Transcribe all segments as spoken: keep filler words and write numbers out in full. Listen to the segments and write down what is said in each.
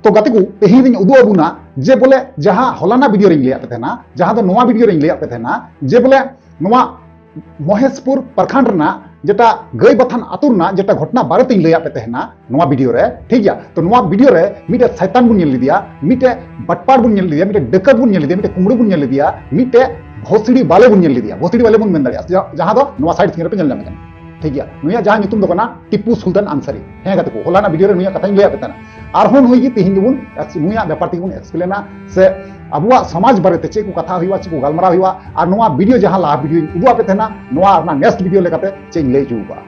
ᱛᱚ ᱜᱟᱛᱮ ᱠᱚ, ᱛᱮᱦᱮᱧ ᱤᱧ ᱩᱫᱩᱜ ᱟᱵᱚᱱᱟ ᱡᱮ ᱵᱚᱞᱮ ᱡᱟᱦᱟᱸ ᱦᱚᱞᱟᱱᱟᱜ ᱵᱷᱤᱰᱤᱭᱳ ᱨᱤᱧ ᱞᱟᱹᱭᱟᱫ ᱯᱮ ᱛᱟᱦᱮᱱᱟ, ᱡᱟᱦᱟᱸ ᱫᱚ ᱱᱚᱣᱟ ᱵᱷᱤᱰᱤᱭᱳ ᱨᱤᱧ ᱞᱟᱹᱭᱟᱫ ᱯᱮ ᱛᱟᱦᱮᱱᱟ ᱡᱮ ᱵᱚᱞᱮ ᱱᱚᱣᱟ ᱢᱚᱦᱮᱥᱯᱩᱨ ᱯᱨᱚᱠᱷᱚᱸᱰ ᱨᱮᱱᱟᱜ ᱡᱮᱴᱟ ᱜᱟᱹᱭ ᱵᱟᱛᱷᱟᱱ ᱟᱹᱛᱩ ᱨᱮᱱᱟᱜ ᱡᱮᱴᱟ ᱜᱷᱚᱴᱚᱱᱟ ᱵᱟᱨᱮ ᱛᱤᱧ ᱞᱟᱹᱭᱟᱫ ᱯᱮ ᱛᱟᱦᱮᱱᱟ ᱱᱚᱣᱟ ᱵᱷᱤᱰᱤᱭᱳ ᱨᱮ, ᱴᱷᱤᱠ ᱜᱮᱭᱟ? ᱛᱚ ᱱᱚᱣᱟ ᱵᱷᱤᱰᱤᱭᱳ ᱨᱮ ᱢᱤᱫᱴᱮᱡ ᱥᱟᱭᱛᱟᱱ ᱵᱚᱱ ᱧᱮᱞ ᱞᱮᱫᱮᱭᱟ, ᱢᱤᱫᱴᱮᱡ ᱵᱟᱴᱯᱟᱨ ᱵᱚᱱ ᱧᱮᱞ ᱞᱮᱫᱮᱭᱟ, ᱢᱤᱫᱴᱮᱡ ᱰᱟᱹᱠᱟᱹᱛ ᱵᱚᱱ ᱧᱮᱞ ᱞᱮᱫᱮᱭᱟ, ᱢᱤᱫᱴᱮᱡ ᱠᱩᱢᱲᱩ ᱵᱚᱱ ᱧᱮᱞ ᱞᱮᱫᱮᱭᱟ, ᱢᱤᱫᱴᱮᱡ ᱵᱷᱚᱥᱲᱤ ᱵᱟᱞᱮ ᱵᱚᱱ ᱧᱮᱞ ᱞᱮᱫᱮᱭᱟ, ᱵᱷᱚᱥᱲᱤ ᱵᱟᱞᱮ ᱵᱚᱱ ᱢᱮᱱ ᱫᱟᱲᱮᱭᱟᱜᱼᱟ, ᱡᱟ-, ᱡᱟᱦᱟᱸ ᱫᱚ ᱱᱚᱣᱟ ᱥᱟᱭᱤᱰ ᱥᱠᱨᱤᱱ ᱨᱮᱯᱮ ᱧᱮᱞ ᱧᱟᱢᱮ ᱠᱟᱱᱟ, ᱴᱷᱤᱠ ᱜᱮᱭᱟ? ᱱᱩᱭᱟᱜ ᱡᱟᱦᱟᱸ ᱧᱩᱛᱩᱢ ᱫᱚ ᱠᱟᱱᱟ ᱴᱤᱯᱩ ᱥᱩᱞᱛᱟᱱ ᱟᱱᱥᱟᱨᱤ᱾ ᱦᱮᱸ ᱜᱟᱛᱮ ᱠᱚ, ᱦᱚᱞᱟᱱᱟᱜ ᱵᱷᱤᱰᱤᱭᱳ ᱨᱮ ᱱᱩᱭᱟᱜ ᱠᱟᱛᱷᱟᱧ ᱞᱟᱹᱭᱟᱫ ᱯᱮ ᱛᱟᱦᱮᱱᱟ᱾ ᱟᱨᱦᱚᱸ ᱱᱩᱭ ᱜᱮ ᱛᱮᱦᱮᱧ ᱫᱚᱵᱚᱱ ex-, ᱱᱩᱭᱟᱜ ᱵᱮᱯᱟᱨ ᱛᱮᱜᱮ ᱵᱚᱱ ᱮᱠᱥᱯᱞᱮᱱᱟ, ᱥᱮ ᱟᱵᱚᱣᱟᱜ ᱥᱚᱢᱟᱡᱽ ᱵᱟᱨᱮᱛᱮ ᱪᱮᱫ ᱠᱚ ᱠᱟᱛᱷᱟ ᱦᱩᱭᱩᱜᱼᱟ, ᱪᱮᱫ ᱠᱚ ᱜᱟᱞᱢᱟᱨᱟᱣ ᱦᱩᱭᱩᱜᱼᱟ, ᱟᱨ ᱱᱚᱣᱟ ᱵᱷᱤᱰᱤᱭᱳ ᱡᱟᱦᱟᱸ ᱞᱟᱦᱟ ᱵᱷᱤᱰᱤᱭᱳᱧ ᱩᱫᱩᱜ ᱟᱯᱮ ᱛᱟᱦᱮᱱᱟ, ᱱᱚᱣᱟ ᱨᱮᱱᱟᱜ ᱱᱮᱠᱥᱴ ᱵᱷᱤᱰᱤᱭᱳ ᱞᱮᱠᱟᱛᱮ ᱪᱮᱫ ᱤᱧ ᱞᱟᱹᱭ ᱦᱚᱪᱚ ᱟᱠᱟᱫᱼᱟ,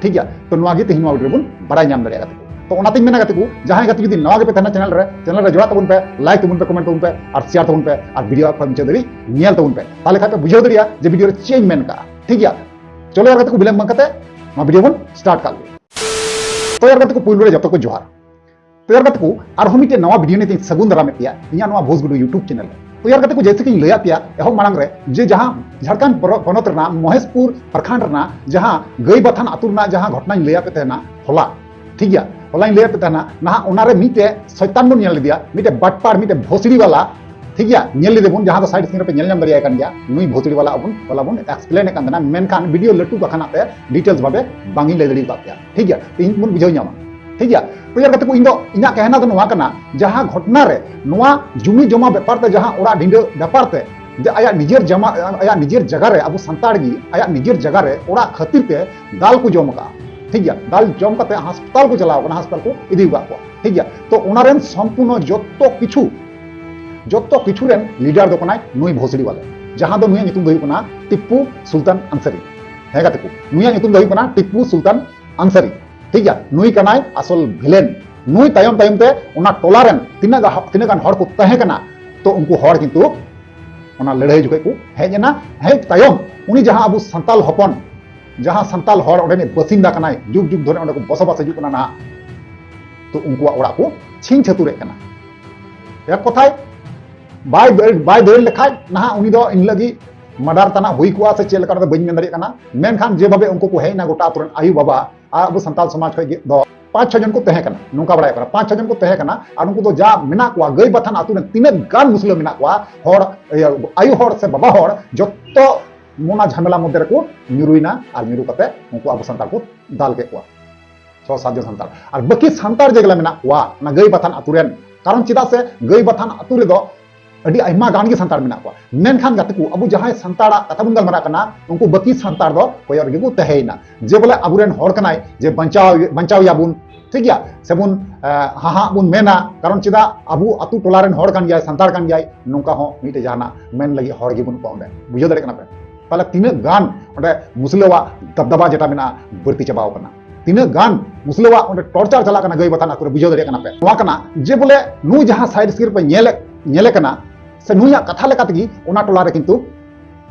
ᱴᱷᱤᱠ ᱜᱮᱭᱟ? ᱛᱚ ᱱᱚᱣᱟ ᱜᱮ ᱛᱮᱦᱮᱧ ᱱᱚᱣᱟ ᱵᱷᱤᱰᱤᱭᱳ ᱨᱮᱵᱚᱱ ᱵᱟᱲᱟᱭ ᱧᱟᱢ ᱫᱟᱲᱮᱭᱟᱜᱼᱟ ᱜᱟᱛᱮ ᱠᱚ᱾ ᱛᱚ ᱚᱱᱟᱛᱤᱧ ᱢᱮᱱᱟ ᱜᱟᱛᱮ ᱠᱚ, ᱡᱟᱦᱟᱸᱭ ᱜᱟᱛᱮ ᱡᱩᱫᱤ ᱱᱟᱣᱟ ᱜᱮᱯᱮ ᱛᱟᱦᱮᱱᱟ ᱪᱮᱱᱮᱞ ᱨᱮ, ᱪᱮᱱᱮᱞ ᱨᱮ ᱡᱚᱲᱟᱜ ᱛᱟᱵᱚᱱ ᱯᱮ, ᱞᱟᱭᱤᱠ ᱛᱟᱵᱚᱱ ᱯᱮ, ᱠᱚᱢᱮᱱᱴ ᱛᱟᱵᱚᱱ ᱯᱮ, ᱟᱨ ᱥᱮᱭᱟᱨ ᱛᱟᱵᱚᱱ ᱯᱮ, ᱟᱨ ᱵᱷᱤᱰᱤᱭᱳ ᱮᱦᱚᱵ ᱠᱷᱚᱱ ᱢᱩᱪᱟᱹᱫ ᱫᱷᱟᱹᱵᱤᱡ ᱧᱮᱞ ᱛᱟᱵᱚᱱ ᱯᱮ, ᱛᱟᱦᱚᱞᱮ ᱠᱷᱟᱱ ᱯᱮ ᱵᱩᱡᱷᱟᱹᱣ ᱫᱟᱲᱮᱭᱟᱜᱼᱟ ᱡᱮ ᱵᱷᱤᱰᱤᱭᱳ ᱨᱮ ᱪᱮᱫ ᱤᱧ ᱢᱮᱱ ᱠᱟᱜᱼᱟ, ᱴᱷᱤᱠ ᱜᱮᱭᱟ? ᱪᱚᱞᱚ ᱭᱟᱨ ᱜᱟᱛᱮ ᱠᱚ, ᱵᱤᱞᱚᱢ ᱵᱟᱝ ᱠᱟᱛᱮ ᱱᱚᱣᱟ ᱵᱷᱤᱰᱤᱭᱳ ᱵᱚᱱ ᱥᱴᱟᱨᱴ ᱠᱟᱜ ᱞᱮᱜᱮ᱾ ᱛᱚ ᱭᱟᱨ ᱜᱟᱛᱮ ᱠᱚ, ᱯᱩᱭᱞᱩ ᱨᱮ ᱡᱚᱛᱚ ᱠᱚ ᱡᱚᱦᱟᱨ᱾ ᱛᱚ ᱭᱟᱨ ᱜᱟᱛᱮ ᱠᱚ, ᱟᱨᱦᱚᱸ ᱢᱤᱫᱴᱮᱱ ᱱᱟᱣᱟ ᱵᱷᱤᱰᱤᱭᱳ ᱱᱤᱭᱮ ᱛᱮᱧ ᱥᱟᱹᱜᱩᱱ ᱫᱟᱨᱟᱢᱮᱫ ᱯᱮᱭᱟ ᱤᱧᱟᱹᱜ ᱱᱚᱣᱟ ᱵᱷᱳᱡᱽᱜᱩᱰᱩ YouTube ᱪᱮᱱᱮᱞ ᱨᱮ᱾ ᱛᱚ ᱭᱟᱨ ᱜᱟᱛᱮ ᱠᱚ, ᱡᱮᱭᱥᱮ ᱠᱤᱧ ᱞᱟᱹᱭᱟᱫ ᱯᱮᱭᱟ ᱮᱦᱚᱵ ᱢᱟᱲᱟᱝ ᱨᱮ, ᱡᱮ ᱡᱟᱦᱟᱸ ᱡᱷᱟᱲᱠᱷᱚᱸᱰ ᱯᱚᱨᱚ-, ᱯᱚᱱᱚᱛ ᱨᱮᱱᱟᱜ ᱢᱚᱦᱮᱥᱯᱩᱨ ᱯᱨᱚᱠᱷᱚᱸᱰ ᱨᱮᱱᱟᱜ ᱡᱟᱦᱟᱸ ᱜᱟᱹᱭ ᱵᱟᱛᱷᱟᱱ ᱟᱹᱛᱩ ᱨᱮᱱᱟᱜ ᱡᱟᱦᱟᱸ ᱜᱷᱚᱴᱚᱱᱟᱧ ᱞᱟᱹᱭᱟᱫ ᱯᱮ ᱛᱟᱦᱮᱱᱟ ᱦᱚᱞᱟ, ᱴᱷᱤᱠ ᱜᱮᱭᱟ, ᱦᱚᱞᱟᱧ ᱞᱟᱹᱭᱟᱫ ᱯᱮ ᱛᱟᱦᱮᱱᱟ, ᱱᱟᱦᱟᱜ ᱚᱱᱟᱨᱮ ᱢᱤᱫᱴᱮᱡ ᱥᱚᱭᱛᱟᱱ ᱵᱚᱱ ᱧᱮᱞ ᱞᱮᱫᱮᱭᱟ, ᱢᱤᱫᱴᱮᱡ ᱵᱟᱴᱯᱟᱨ, ᱢᱤᱫᱴᱮᱡ ᱵᱷᱚᱥᱲᱤ ᱵᱟᱞᱟ, ᱴᱷᱤᱠ ᱜᱮᱭᱟ, ᱧᱮᱞ ᱞᱮᱫᱮ ᱵᱚᱱ, ᱡᱟᱦᱟᱸ ᱫᱚ ᱥᱟᱭᱤᱰ ᱥᱠᱨᱤᱱ ᱨᱮᱯᱮ ᱧᱮᱞ ᱧᱟᱢ ᱫᱟᱲᱮᱭᱟᱭ ᱠᱟᱱ ᱜᱮᱭᱟ, ᱱᱩᱭ ᱵᱷᱚᱥᱲᱤ ᱵᱟᱞᱟ ᱟᱵᱚᱱ, ᱵᱟᱞᱟ ᱵᱚᱱ ᱮᱠᱥᱯᱞᱮᱱ ᱮᱫ ᱠᱟᱱ ᱛᱟᱦᱮᱱᱟ, ᱢᱮᱱᱠᱷᱟᱱ ᱵᱷᱤᱰᱤᱭᱳ ᱞᱟᱹᱴᱩ ᱠᱟᱠᱷᱟᱱᱟᱜ ᱛᱮ ᱰᱤᱴᱮᱞᱥ ᱵᱷᱟᱵᱮ ᱵᱟᱝ ᱤᱧ ᱞᱟᱹᱭ ᱫᱟᱲᱮ ᱟᱠᱟᱫ ᱯᱮᱭᱟ, ᱴᱷᱤᱠ ᱜᱮᱭᱟ? ᱛᱮᱦᱮᱧ ᱵᱚᱱ ᱵᱩᱡᱷᱟᱹᱣ ᱧᱟᱢᱟ, ᱴᱷᱤᱠ ᱜᱮᱭᱟ? ᱛᱚ ᱭᱟᱨ ᱜᱟᱛᱮ ᱠᱚ, ᱤᱧ ᱫᱚ ᱤᱧᱟᱹᱜ ᱠᱟᱦᱱᱟ ᱫᱚ ᱱᱚᱣᱟ ᱠᱟᱱᱟ, ᱡᱟᱦᱟᱸ ᱜᱷᱚᱴᱚᱱᱟ ᱨᱮ ᱱᱚᱣᱟ ᱡᱩᱢᱤ ᱡᱚᱢᱟ ᱵᱮᱯᱟᱨ ᱛᱮ, ᱡᱟᱦᱟᱸ ᱚᱲᱟᱜ ᱰᱤᱸᱰᱟᱹ ᱵᱮᱯᱟᱨ ᱛᱮ, ᱡᱮ ᱟᱭᱟᱜ ᱱᱤᱡᱮᱨ ᱡᱟᱢᱟ, ᱟᱭᱟᱜ ᱱᱤᱡᱮᱨ ᱡᱟᱭᱜᱟ ᱨᱮ, ᱟᱵᱚ ᱥᱟᱱᱛᱟᱲ ᱜᱮ ᱟᱭᱟᱜ ᱱᱤᱡᱮᱨ ᱡᱟᱭᱜᱟ ᱨᱮ ᱚᱲᱟᱜ ᱠᱷᱟᱹᱛᱤᱨ ᱛᱮ ᱫᱟᱞ ᱠᱚ ᱡᱚᱢ ᱟᱠᱟᱫᱼᱟ, ᱴᱷᱤᱠ ᱜᱮᱭᱟ? ᱫᱟᱞ ᱡᱚᱢ ᱠᱟᱛᱮ ᱦᱟᱥᱯᱟᱛᱟᱞ ᱠᱚ ᱪᱟᱞᱟᱣ ᱠᱟᱱᱟ, ᱦᱟᱥᱯᱟᱛᱟᱞ ᱠᱚ ᱤᱫᱤ ᱟᱠᱟᱫ ᱠᱚᱣᱟ, ᱴᱷᱤᱠ ᱜᱮᱭᱟ? ᱛᱚ ᱚᱱᱟ ᱨᱮᱱ ᱥᱚᱢᱯᱩᱨᱱᱚ ᱡᱚᱛᱚ ᱠᱤᱪᱷᱩ, ᱡᱚᱛᱚ ᱠᱤᱪᱷᱩ ᱨᱮᱱ ᱞᱤᱰᱟᱨ ᱫᱚ ᱠᱟᱱᱟᱭ ᱱᱩᱭ ᱵᱷᱚᱥᱲᱤ ᱵᱟᱞᱟ, ᱡᱟᱦᱟᱸ ᱫᱚ ᱱᱩᱭᱟᱜ ᱧᱩᱛᱩᱢ ᱫᱚ ᱦᱩᱭᱩᱜ ᱠᱟᱱᱟ ᱴᱤᱯᱩ ᱥᱩᱞᱛᱟᱱ ᱟᱱᱥᱟᱨᱤ᱾ ᱦᱮᱸ ᱜᱟᱛᱮ ᱠᱚ, ᱱᱩᱭᱟᱜ ᱧᱩᱛᱩᱢ ᱫᱚ ᱦᱩᱭᱩᱜ ᱠᱟᱱᱟ ᱴᱤᱯᱩ ᱥᱩᱞᱛᱟᱱ ᱟᱱᱥᱟᱨᱤ, ᱴᱷᱤᱠ ᱜᱮᱭᱟ? ᱱᱩᱭ ᱠᱟᱱᱟᱭ ᱟᱥᱚᱞ ᱵᱷᱤᱞᱮᱱ᱾ ᱱᱩᱭ ᱛᱟᱭᱚᱢ ᱛᱟᱭᱚᱢ ᱛᱮ ᱚᱱᱟ ᱴᱚᱞᱟ ᱨᱮᱱ ᱛᱤᱱᱟᱹᱜ ᱜᱟ-, ᱛᱤᱱᱟᱹᱜ ᱜᱟᱱ ᱦᱚᱲ ᱠᱚ ᱛᱟᱦᱮᱸ ᱠᱟᱱᱟ, ᱛᱚ ᱩᱱᱠᱩ ᱦᱚᱲ ᱠᱤᱱᱛᱩ ᱚᱱᱟ ᱞᱟᱹᱲᱦᱟᱹᱭ ᱡᱚᱠᱷᱚᱡ ᱠᱚ ᱦᱮᱡ ᱮᱱᱟ᱾ ᱦᱮᱡ ᱛᱟᱭᱚᱢ ᱩᱱᱤ ᱡᱟᱦᱟᱸ ᱟᱵᱚ ᱥᱟᱱᱛᱟᱞ ᱦᱚᱯᱚᱱ, ᱡᱟᱦᱟᱸ ᱥᱟᱱᱛᱟᱞ ᱦᱚᱲ ᱚᱸᱰᱮᱱᱤᱡ ᱵᱟᱥᱤᱱᱫᱟ ᱠᱟᱱᱟᱭ, ᱡᱩᱜᱽ ᱡᱩᱜᱽ ᱫᱷᱚᱨᱮ ᱚᱸᱰᱮ ᱠᱚ ᱵᱚᱥᱚᱵᱟᱥ ᱦᱤᱡᱩᱜ ᱠᱟᱱᱟ ᱱᱟᱦᱟᱜ, ᱛᱚ ᱩᱱᱠᱩᱣᱟᱜ ᱚᱲᱟᱜ ᱠᱚ ᱪᱷᱤᱝ ᱪᱷᱟᱹᱛᱩᱨᱮᱫ ᱠᱟᱱᱟ᱾ ᱮᱠ ᱠᱚᱛᱷᱟᱭ, ᱵᱟᱭ ᱫᱟᱹᱲ, ᱵᱟᱭ ᱫᱟᱹᱲ ᱞᱮᱠᱷᱟᱡ ᱱᱟᱦᱟᱜ ᱩᱱᱤ ᱫᱚ ᱤᱱ ᱦᱤᱞᱳᱜ ᱜᱮ ᱢᱟᱰᱟᱨ ᱛᱟᱱᱟᱜ ᱦᱩᱭ ᱠᱚᱜᱼᱟ ᱥᱮ ᱪᱮᱫ ᱞᱮᱠᱟ, ᱚᱱᱟ ᱫᱚ ᱵᱟᱹᱧ ᱢᱮᱱ ᱫᱟᱲᱮᱭᱟᱜ ᱠᱟᱱᱟ᱾ ᱢᱮᱱᱠᱷᱟᱱ ᱡᱮᱵᱷᱟᱵᱮ ᱩᱱᱠᱩ ᱠᱚ ᱦᱮᱡ ᱮᱱᱟ, ᱜᱚᱴᱟ ᱟᱛᱳ ᱨᱮᱱ ᱟᱭᱳ ᱵᱟᱵᱟ ᱟᱨ ᱟᱵᱚ ᱥᱟᱱᱛᱟᱞ ᱥᱚᱢᱟᱡᱽ ᱠᱷᱚᱡ ᱜᱮ ᱫᱚ ᱯᱟᱸᱪ ᱪᱷᱚ ᱡᱚᱱ ᱠᱚ ᱛᱟᱦᱮᱸ ᱠᱟᱱᱟ, ᱱᱚᱝᱠᱟ ᱵᱟᱲᱟᱭᱚᱜ ᱠᱟᱱᱟ, ᱯᱟᱸᱪ ᱪᱷᱚ ᱡᱚᱱ ᱠᱚ ᱛᱟᱦᱮᱸ ᱠᱟᱱᱟ᱾ ᱟᱨ ᱩᱱᱠᱩ ᱫᱚ ᱡᱟ ᱢᱮᱱᱟᱜ ᱠᱚᱣᱟ, ᱜᱟᱹᱭ ᱵᱟᱛᱷᱟᱱ ᱟᱹᱛᱩ ᱨᱮᱱ ᱛᱤᱱᱟᱹᱜ ᱜᱟᱱ ᱢᱩᱥᱞᱟᱹ ᱢᱮᱱᱟᱜ ᱠᱚᱣᱟ, ᱦᱚᱲ, ᱤᱭᱟᱹ, ᱟᱭᱳ ᱦᱚᱲ ᱥᱮ ᱵᱟᱵᱟ ᱦᱚᱲ, ᱡᱚᱛᱚ ᱚᱱᱟ ᱡᱷᱟᱢᱮᱞᱟ ᱢᱚᱫᱽᱫᱷᱮ ᱨᱮᱠᱚ ᱧᱩᱨᱩᱭᱮᱱᱟ᱾ ᱟᱨ ᱧᱩᱨᱩ ᱠᱟᱛᱮ ᱩᱱᱠᱩ ᱟᱵᱚ ᱥᱟᱱᱛᱟᱲ ᱠᱚ ᱫᱟᱞ ᱠᱮᱫ ᱠᱚᱣᱟ, ᱪᱷᱚ ᱥᱟᱛ ᱡᱚᱱ ᱥᱟᱱᱛᱟᱲ᱾ ᱟᱨ ᱵᱟᱹᱠᱤ ᱥᱟᱱᱛᱟᱲ ᱡᱮᱜᱩᱞᱟ ᱢᱮᱱᱟᱜ ᱠᱚᱣᱟ ᱚᱱᱟ ᱜᱟᱹᱭ ᱵᱟᱛᱷᱟᱱ ᱟᱹᱛᱩ ᱨᱮᱱ, ᱠᱟᱨᱚᱱ ᱪᱮᱫᱟᱜ ᱥᱮ ᱜᱟᱹᱭ ᱵᱟᱛᱷᱟᱱ ᱟᱹᱛᱩ ᱨᱮᱫᱚ ᱟᱹᱰᱤ ᱟᱭᱢᱟ ᱜᱟᱱ ᱜᱮ ᱥᱟᱱᱛᱟᱲ ᱢᱮᱱᱟᱜ ᱠᱚᱣᱟ᱾ ᱢᱮᱱᱠᱷᱟᱱ ᱜᱟᱛᱮ ᱠᱚ, ᱟᱵᱚ ᱡᱟᱦᱟᱸᱭ ᱥᱟᱱᱛᱟᱲᱟᱜ ᱠᱟᱛᱷᱟ ᱵᱚᱱ ᱜᱟᱞᱢᱟᱨᱟᱜ ᱠᱟᱱᱟ, ᱩᱱᱠᱩ ᱵᱟᱹᱠᱤ ᱥᱟᱱᱛᱟᱲ ᱫᱚ ᱠᱚᱭᱚᱜ ᱨᱮᱜᱮ ᱠᱚ ᱛᱟᱦᱮᱸᱭᱮᱱᱟ᱾ ᱡᱮ ᱵᱚᱞᱮ ᱟᱵᱚᱨᱮᱱ ᱦᱚᱲ ᱠᱟᱱᱟᱭ, ᱡᱮ ᱵᱟᱧᱪᱟᱣ, ᱵᱟᱧᱪᱟᱣᱮᱭᱟᱵᱚᱱ, ᱴᱷᱤᱠ ᱜᱮᱭᱟ, ᱥᱮᱵᱚᱱ, ᱮ, ᱦᱟᱦᱟᱜ ᱵᱚᱱ ᱢᱮᱱᱟ, ᱠᱟᱨᱚᱱ ᱪᱮᱫᱟᱜ, ᱟᱵᱚ ᱟᱹᱛᱩ ᱴᱚᱞᱟ ᱨᱮᱱ ᱦᱚᱲ ᱠᱟᱱ ᱜᱮᱭᱟᱭ, ᱥᱟᱱᱛᱟᱲ ᱠᱟᱱ ᱜᱮᱭᱟᱭ, ᱱᱚᱝᱠᱟ ᱦᱚᱸ ᱢᱤᱫᱴᱮᱡ ᱡᱟᱦᱟᱱᱟᱜ ᱢᱮᱱ ᱞᱟᱹᱜᱤᱫ ᱦᱚᱲ ᱜᱮ ᱵᱟᱹᱱᱩᱜ ᱠᱚᱣᱟ ᱚᱸᱰᱮ᱾ ᱵᱩᱡᱷᱟᱹᱣ ᱫᱟᱲᱮᱭᱟᱜ ᱠᱟᱱᱟ ᱯᱮ? ᱛᱟᱦᱞᱮ ᱛᱤᱱᱟᱹᱜ ᱜᱟᱱ ᱚᱸᱰᱮ ᱢᱩᱥᱞᱟᱹᱣᱟᱜ ᱫᱟᱵᱫᱟᱵᱟ ᱡᱮᱴᱟ ᱢᱮᱱᱟᱜᱼᱟ, ᱵᱟᱹᱲᱛᱤ ᱪᱟᱵᱟᱣ ᱠᱟᱱᱟ, ᱛᱤᱱᱟᱹᱜ ᱜᱟᱱ ᱢᱩᱥᱞᱟᱹᱣᱟᱜ ᱚᱸᱰᱮ torture ᱪᱟᱞᱟᱜ ᱠᱟᱱᱟ ᱜᱟᱹᱭ ᱵᱟᱛᱷᱟᱱ ᱟᱹᱛᱩ ᱨᱮ, ᱵᱩᱡᱷᱟᱹᱣ ᱫᱟᱲᱮᱭᱟᱜ ᱠᱟᱱᱟ ᱯᱮ? ᱱᱚᱣᱟ ᱠᱟᱱᱟ ᱡᱮ ᱵᱚᱞᱮ ᱱᱩᱭ ᱡᱟᱦᱟᱸ side screen ᱯᱮ ᱧᱮᱞᱮ, ᱧᱮᱞᱮ ᱠᱟᱱᱟ, ᱥᱮ ᱱᱩᱭᱟᱜ ᱠᱟᱛᱷᱟ ᱞᱮᱠᱟ ᱛᱮᱜᱮ ᱚᱱᱟ ᱴᱚᱞᱟ ᱨᱮ ᱠᱤᱱᱛᱩ,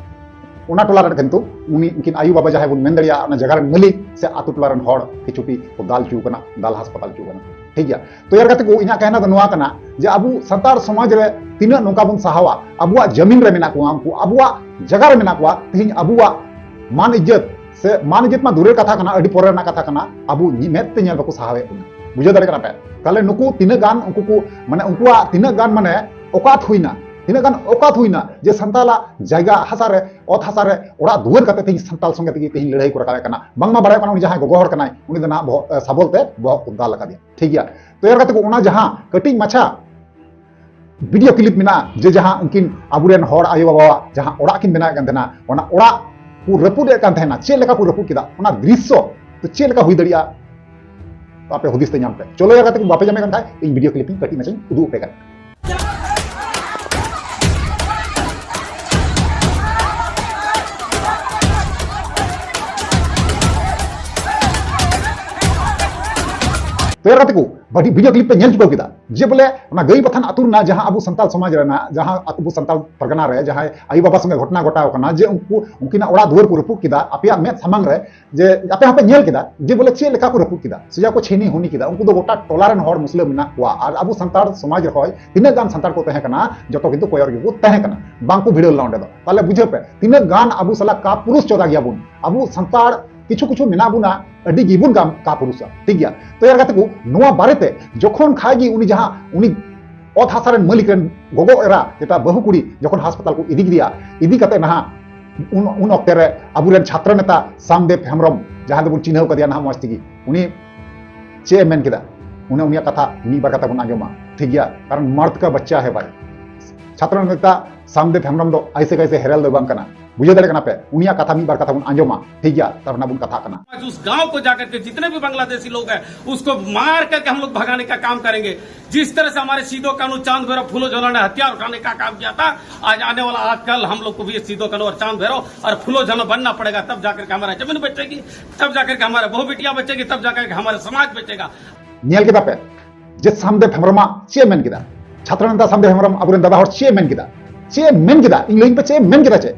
ᱚᱱᱟ ᱴᱚᱞᱟ ᱨᱮ ᱠᱤᱱᱛᱩ ᱩᱱᱤ, ᱩᱱᱠᱤᱱ ᱟᱭᱳ ᱵᱟᱵᱟ ᱡᱟᱦᱟᱸᱭ ᱵᱚᱱ ᱢᱮᱱ ᱫᱟᱲᱮᱭᱟᱜᱼᱟ, ᱚᱱᱟ ᱡᱟᱭᱜᱟ ᱨᱮᱱ ᱢᱟᱹᱞᱤᱠ ᱥᱮ ᱟᱹᱛᱩ ᱴᱚᱞᱟ ᱨᱮᱱ ᱦᱚᱲ ᱠᱤᱪᱷᱩᱴᱤ ᱠᱚ ᱫᱟᱞ ᱦᱚᱪᱚ ᱠᱟᱱᱟ, ᱫᱟᱞ ᱦᱟᱥᱯᱟᱛᱟᱞ ᱦᱚᱪᱚ ᱠᱟᱱᱟ᱾ ᱴᱷᱤᱠ ᱜᱮᱭᱟ, ᱛᱚ ᱭᱟᱨ ᱜᱟᱛᱮ ᱠᱚ, ᱤᱧᱟᱹᱜ ᱠᱟᱦᱱᱟ ᱫᱚ ᱱᱚᱣᱟ ᱠᱟᱱᱟ ᱡᱮ ᱟᱵᱚ ᱥᱟᱱᱛᱟᱲ ᱥᱚᱢᱟᱡᱽ ᱨᱮ ᱛᱤᱱᱟᱹᱜ ᱱᱚᱝᱠᱟ ᱵᱚᱱ ᱥᱟᱦᱟᱣᱟ, ᱟᱵᱚᱣᱟᱜ ᱡᱟᱢᱤᱱ ᱨᱮ ᱢᱮᱱᱟᱜ ᱠᱚᱣᱟ, ᱩᱱᱠᱩ ᱟᱵᱚᱣᱟᱜ ᱡᱟᱭᱜᱟ ᱨᱮ ᱢᱮᱱᱟᱜ ᱠᱚᱣᱟ, ᱛᱮᱦᱮᱧ ᱟᱵᱚᱣᱟᱜ ᱢᱟᱱ ᱤᱡᱽᱡᱚᱛ ᱥᱮ ᱢᱟᱱ ᱤᱡᱽᱡᱚᱛ ᱢᱟ ᱫᱩᱨᱮᱨ ᱠᱟᱛᱷᱟ ᱠᱟᱱᱟ, ᱟᱹᱰᱤ ᱯᱚᱨᱮ ᱨᱮᱱᱟᱜ ᱠᱟᱛᱷᱟ ᱠᱟᱱᱟ, ᱟᱵᱚ ᱧᱮ-, ᱢᱮᱫ ᱛᱮ ᱧᱮᱞ ᱵᱟᱠᱚ ᱥᱟᱦᱟᱣᱮᱫ ᱵᱚᱱᱟ᱾ ᱵᱩᱡᱷᱟᱹᱣ ᱫᱟᱲᱮᱭᱟᱜ ᱠᱟᱱᱟ ᱯᱮ? ᱛᱟᱦᱞᱮ ᱱᱩᱠᱩ ᱛᱤᱱᱟᱹᱜ ᱜᱟᱱ, ᱩᱱᱠᱩ ᱠᱚ, ᱢᱟᱱᱮ ᱩᱱᱠᱩᱣᱟᱜ ᱛᱤᱱᱟᱹᱜ ᱜᱟᱱ, ᱢᱟᱱᱮ ᱚᱠᱟᱛ ᱦᱩᱭᱱᱟ, ᱛᱤᱱᱟᱹᱜ ᱜᱟᱱ ᱚᱠᱟᱛ ᱦᱩᱭᱱᱟ ᱡᱮ ᱥᱟᱱᱛᱟᱞᱟᱜ ᱡᱟᱭᱜᱟ ᱦᱟᱥᱟ ᱨᱮ, ᱚᱛ ᱦᱟᱥᱟ ᱨᱮ ᱚᱲᱟᱜ ᱫᱩᱣᱟᱹᱨ ᱠᱟᱛᱮ ᱛᱮᱦᱮᱧ ᱥᱟᱱᱛᱟᱞ ᱥᱚᱸᱜᱮ ᱛᱮᱜᱮ ᱛᱮᱦᱮᱧ ᱞᱟᱹᱲᱦᱟᱹᱭ ᱠᱚ ᱨᱟᱠᱟᱵᱮᱫ ᱠᱟᱱᱟ᱾ ᱵᱟᱝᱢᱟ ᱵᱟᱲᱟᱭᱚᱜ ᱠᱟᱱᱟ ᱩᱱᱤ ᱡᱟᱦᱟᱸᱭ ᱜᱚᱜᱚ ᱦᱚᱲ ᱠᱟᱱᱟᱭ, ᱩᱱᱤ ᱫᱚ ᱱᱟᱦᱟᱜ ᱵᱚᱦᱚᱜ, ᱮ, ᱥᱟᱵᱚᱞ ᱛᱮ ᱵᱚᱦᱚᱜ ᱠᱚ ᱫᱟᱞ ᱟᱠᱟᱫᱮᱭᱟ᱾ ᱴᱷᱤᱠ ᱜᱮᱭᱟ, ᱛᱚ ᱭᱟᱨ ᱜᱟᱛᱮ ᱠᱚ, ᱚᱱᱟ ᱡᱟᱦᱟᱸ ᱠᱟᱹᱴᱤᱡ ᱢᱟᱪᱷᱟ video clip ᱢᱮᱱᱟᱜᱼᱟ, ᱡᱮ ᱡᱟᱦᱟᱸ ᱩᱱᱠᱤᱱ ᱟᱵᱚᱨᱮᱱ ᱦᱚᱲ ᱟᱭᱳ ᱵᱟᱵᱟᱣᱟᱜ ᱡᱟᱦᱟᱸ ᱚᱲᱟᱜ ᱠᱤᱱ ᱵᱮᱱᱟᱣᱮᱫ ᱠᱟᱱ ᱛᱟᱦᱮᱱᱟ, ᱚᱱᱟ ᱚᱲᱟᱜ ᱠᱚ ᱨᱟᱹᱯᱩᱫ ᱮᱫ ᱠᱟᱱ ᱛᱟᱦᱮᱱᱟ, ᱪᱮᱫ ᱞᱮᱠᱟ ᱠᱚ ᱨᱟᱹᱯᱩᱫ ᱠᱮᱫᱟ, ᱚᱱᱟ ᱫᱨᱤᱥᱥᱚ ᱛᱚ ᱪᱮᱫ ᱞᱮᱠᱟ ᱦᱩᱭ ᱫᱟᱲᱮᱭᱟᱜᱼᱟ? ᱛᱚ ᱟᱯᱮ ᱦᱩᱫᱤᱥ ᱛᱮ ᱧᱟᱢ ᱯᱮ᱾ ᱪᱚᱞᱚ ᱭᱟᱨ ᱜᱟᱛᱮ ᱠᱚ, ᱵᱟᱯᱮ ᱧᱟᱢᱮᱫ ᱠᱟᱱ ᱠᱷᱟᱡ ᱤᱧ video clip ᱤᱧ ᱠᱟᱹᱴᱤᱡ ᱢᱟᱪᱷᱟᱧ ᱩᱫᱩᱜ ᱟᱯᱮ ᱠᱟᱱᱟ᱾ ᱛᱚ ᱭᱟᱨ ᱜᱟᱛᱮ ᱠᱚ, video clip ᱯᱮ ᱧᱮᱞ ᱪᱩᱠᱟᱹᱣ ᱠᱮᱫᱟ ᱡᱮ ᱵᱚᱞᱮ ᱚᱱᱟ ᱜᱟᱹᱭ ᱵᱟᱛᱷᱟᱱ ᱟᱹᱛᱩ ᱨᱮᱱᱟᱜ ᱡᱟᱦᱟᱸ ᱟᱵᱚ ᱥᱟᱱᱛᱟᱞ ᱥᱚᱢᱟᱡᱽ ᱨᱮᱱᱟᱜ, ᱡᱟᱦᱟᱸ ᱟᱵᱚ ᱥᱟᱱᱛᱟᱞ ᱯᱟᱨᱜᱟᱱᱟ ᱨᱮ ᱡᱟᱦᱟᱸᱭ ᱟᱭᱳ ᱵᱟᱵᱟ ᱥᱚᱸᱜᱮ ᱜᱷᱚᱴᱚᱱᱟ ᱜᱷᱚᱴᱟᱣ ᱠᱟᱱᱟ, ᱡᱮ ᱩᱱᱠᱩ, ᱩᱱᱠᱤᱱᱟᱜ ᱚᱲᱟᱜ ᱫᱩᱣᱟᱹᱨ ᱠᱚ ᱨᱟᱹᱯᱩᱫ ᱠᱮᱫᱟ ᱟᱯᱮᱭᱟᱜ ᱢᱮᱫ ᱥᱟᱢᱟᱝ ᱨᱮ, ᱡᱮ ᱟᱯᱮ ᱦᱚᱸᱯᱮ ᱧᱮᱞ ᱠᱮᱫᱟ ᱡᱮ ᱵᱚᱞᱮ ᱪᱮᱫ ᱞᱮᱠᱟ ᱠᱚ ᱨᱟᱹᱯᱩᱫ ᱠᱮᱫᱟ, ᱥᱮᱭᱟ ᱠᱚ ᱪᱷᱤᱱᱤ ᱦᱩᱱᱤ ᱠᱮᱫᱟ᱾ ᱩᱱᱠᱩ ᱫᱚ ᱜᱚᱴᱟ ᱴᱚᱞᱟ ᱨᱮᱱ ᱦᱚᱲ ᱢᱩᱥᱞᱟᱹ ᱢᱮᱱᱟᱜ ᱠᱚᱣᱟ, ᱟᱨ ᱟᱵᱚ ᱥᱟᱱᱛᱟᱲ ᱥᱚᱢᱟᱡᱽ ᱨᱮᱦᱚᱸ ᱛᱤᱱᱟᱹᱜ ᱜᱟᱱ ᱥᱟᱱᱛᱟᱲ ᱠᱚ ᱛᱟᱦᱮᱸ ᱠᱟᱱᱟ, ᱡᱚᱛᱚ ᱠᱤᱱᱛᱩ ᱠᱚᱭᱚᱨ ᱜᱮᱠᱚ ᱛᱟᱦᱮᱸ ᱠᱟᱱᱟ, ᱵᱟᱝᱠᱚ ᱵᱷᱤᱲᱟᱹᱣ ᱞᱮᱱᱟ ᱚᱸᱰᱮ ᱫᱚ᱾ ᱛᱟᱦᱞᱮ ᱵᱩᱡᱷᱟᱹᱣ ᱯᱮ, ᱛᱤᱱᱟᱹᱜ ᱜᱟᱱ ᱟᱵᱚ ᱥᱟᱞᱟᱜ ᱠᱟᱯᱩᱨᱩᱥ ᱪᱚᱫᱟ ᱜᱮᱭᱟ ᱵᱚᱱ ᱟᱵᱚ ᱥᱟᱱᱛᱟᱲ᱾ ᱠᱤᱪᱷᱩ ᱠᱤᱪᱷᱩ ᱢᱮᱱᱟᱜ ᱵᱚᱱᱟ ᱟᱹᱰᱤ ᱜᱮᱵᱚᱱ ᱠᱟᱢ ᱠᱟᱯᱩᱨᱩᱥᱟ, ᱴᱷᱤᱠ ᱜᱮᱭᱟ᱾ ᱛᱚ ᱭᱟᱨ ᱜᱟᱛᱮ ᱠᱚ, ᱱᱚᱣᱟ ᱵᱟᱨᱮᱛᱮ ᱡᱚᱠᱷᱚᱱ ᱠᱷᱟᱡ ᱜᱮ ᱩᱱᱤ ᱡᱟᱦᱟᱸ ᱩᱱᱤ ᱚᱛ ᱦᱟᱥᱟ ᱨᱮᱱ ᱢᱟᱹᱞᱤᱠ ᱨᱮᱱ ᱜᱚᱜᱚ ᱮᱨᱟ ᱡᱮᱴᱟ ᱵᱟᱹᱦᱩ ᱠᱩᱲᱤ ᱡᱚᱠᱷᱚᱱ ᱦᱟᱥᱯᱟᱛᱟᱞ ᱠᱚ ᱤᱫᱤ ᱠᱮᱫᱮᱭᱟ, ᱤᱫᱤ ᱠᱟᱛᱮ ᱱᱟᱦᱟᱜ ᱩᱱ, ᱩᱱ ᱚᱠᱛᱮ ᱨᱮ ᱟᱵᱚᱨᱮᱱ ᱪᱷᱟᱛᱨᱚ ᱱᱮᱛᱟ ᱥᱟᱢᱫᱮᱵ ᱦᱮᱢᱵᱨᱚᱢ, ᱡᱟᱦᱟᱸ ᱫᱚᱵᱚᱱ ᱪᱤᱱᱦᱟᱹᱣ ᱠᱟᱫᱮᱭᱟ ᱱᱟᱦᱟᱜ ᱢᱚᱡᱽ ᱛᱮᱜᱮ, ᱩᱱᱤ ᱪᱮᱫ ᱮ ᱢᱮᱱ ᱠᱮᱫᱟ? ᱩᱱᱤ ᱩᱱᱤᱭᱟᱜ ᱠᱟᱛᱷᱟ ᱢᱤᱫ ᱵᱟᱨ ᱠᱟᱛᱷᱟ ᱵᱚᱱ ᱟᱸᱡᱚᱢᱟ, ᱴᱷᱤᱠ ᱜᱮᱭᱟ? ᱠᱟᱨᱚᱱ ᱢᱟᱨᱫ ᱠᱟ ᱵᱟᱪᱪᱟ ᱦᱮ ᱵᱷᱟᱭ, ᱪᱷᱟᱛᱨᱚ ᱱᱮᱛᱟ ᱥᱟᱢᱫᱮᱵ ᱦᱮᱢᱵᱨᱚᱢ ᱫᱚ ᱟᱭᱥᱮ ᱠᱟᱭᱥᱮ ᱦᱮᱨᱮᱞ ᱫᱚ ᱵᱟᱝ ᱠᱟᱱᱟ, ᱵᱩᱡᱷᱟᱹᱣ ᱫᱟᱲᱮᱭᱟᱜ ᱠᱟᱱᱟ ᱯᱮ? ᱩᱱᱤᱭᱟᱜ ᱠᱟᱛᱷᱟ ᱢᱤᱫ ᱵᱟᱨ ᱠᱟᱛᱷᱟ ᱵᱚᱱ ᱟᱸᱡᱚᱢᱟ, ᱴᱷᱤᱠ ᱜᱮᱭᱟ? ᱛᱟᱨᱯᱚᱨ ᱱᱟᱜ ᱵᱚᱱ ᱠᱟᱛᱷᱟᱜ ᱠᱟᱱᱟ᱾ आज उस गांव को जाकर के जितने भी बांग्लादेशी लोग हैं, उसको मार करके हम लोग भगाने का काम करेंगे। जिस तरह से हमारे सीदो कानू, चांद भैरव, फूलो झनो ने हथियार उठाने का काम किया था, आज आने वाला आज कल हम लोग को भी ये सीदो कानू और चांद भैरव और फूलो झनो बनना पड़ेगा, तब जाकर के हमारा जमीन बचेगी, तब जाकर के हमारे बहू बिटियां बचेगी, तब जाकर के हमारा समाज बचेगा। ᱧᱮᱞ ᱠᱮᱫᱟ ᱯᱮ ᱡᱮ ᱥᱟᱢᱫᱮᱵ ᱦᱮᱢᱵᱨᱚᱢᱟᱜ ᱪᱮᱫ ᱮ ᱢᱮᱱ ᱠᱮᱫᱟ? ᱪᱷᱟᱛᱨᱚ ᱱᱮᱛᱟ ᱥᱟᱢᱫᱮᱵ ᱦᱮᱢᱵᱨᱚᱢ ᱟᱵᱚᱨᱮᱱ ᱫᱟᱫᱟ ᱦᱚᱲ ᱪᱮᱫ ᱮ ᱢᱮᱱ ᱠᱮᱫᱟ? ᱪᱮᱫ ᱮ ᱢᱮᱱ ᱠᱮᱫᱟ? ᱤᱧ ᱞᱟᱹᱭᱟᱹᱧ ᱯᱮ ᱪᱮᱫ ᱮ ᱢᱮᱱ ᱠᱮᱫᱟ? ᱪᱮᱫ?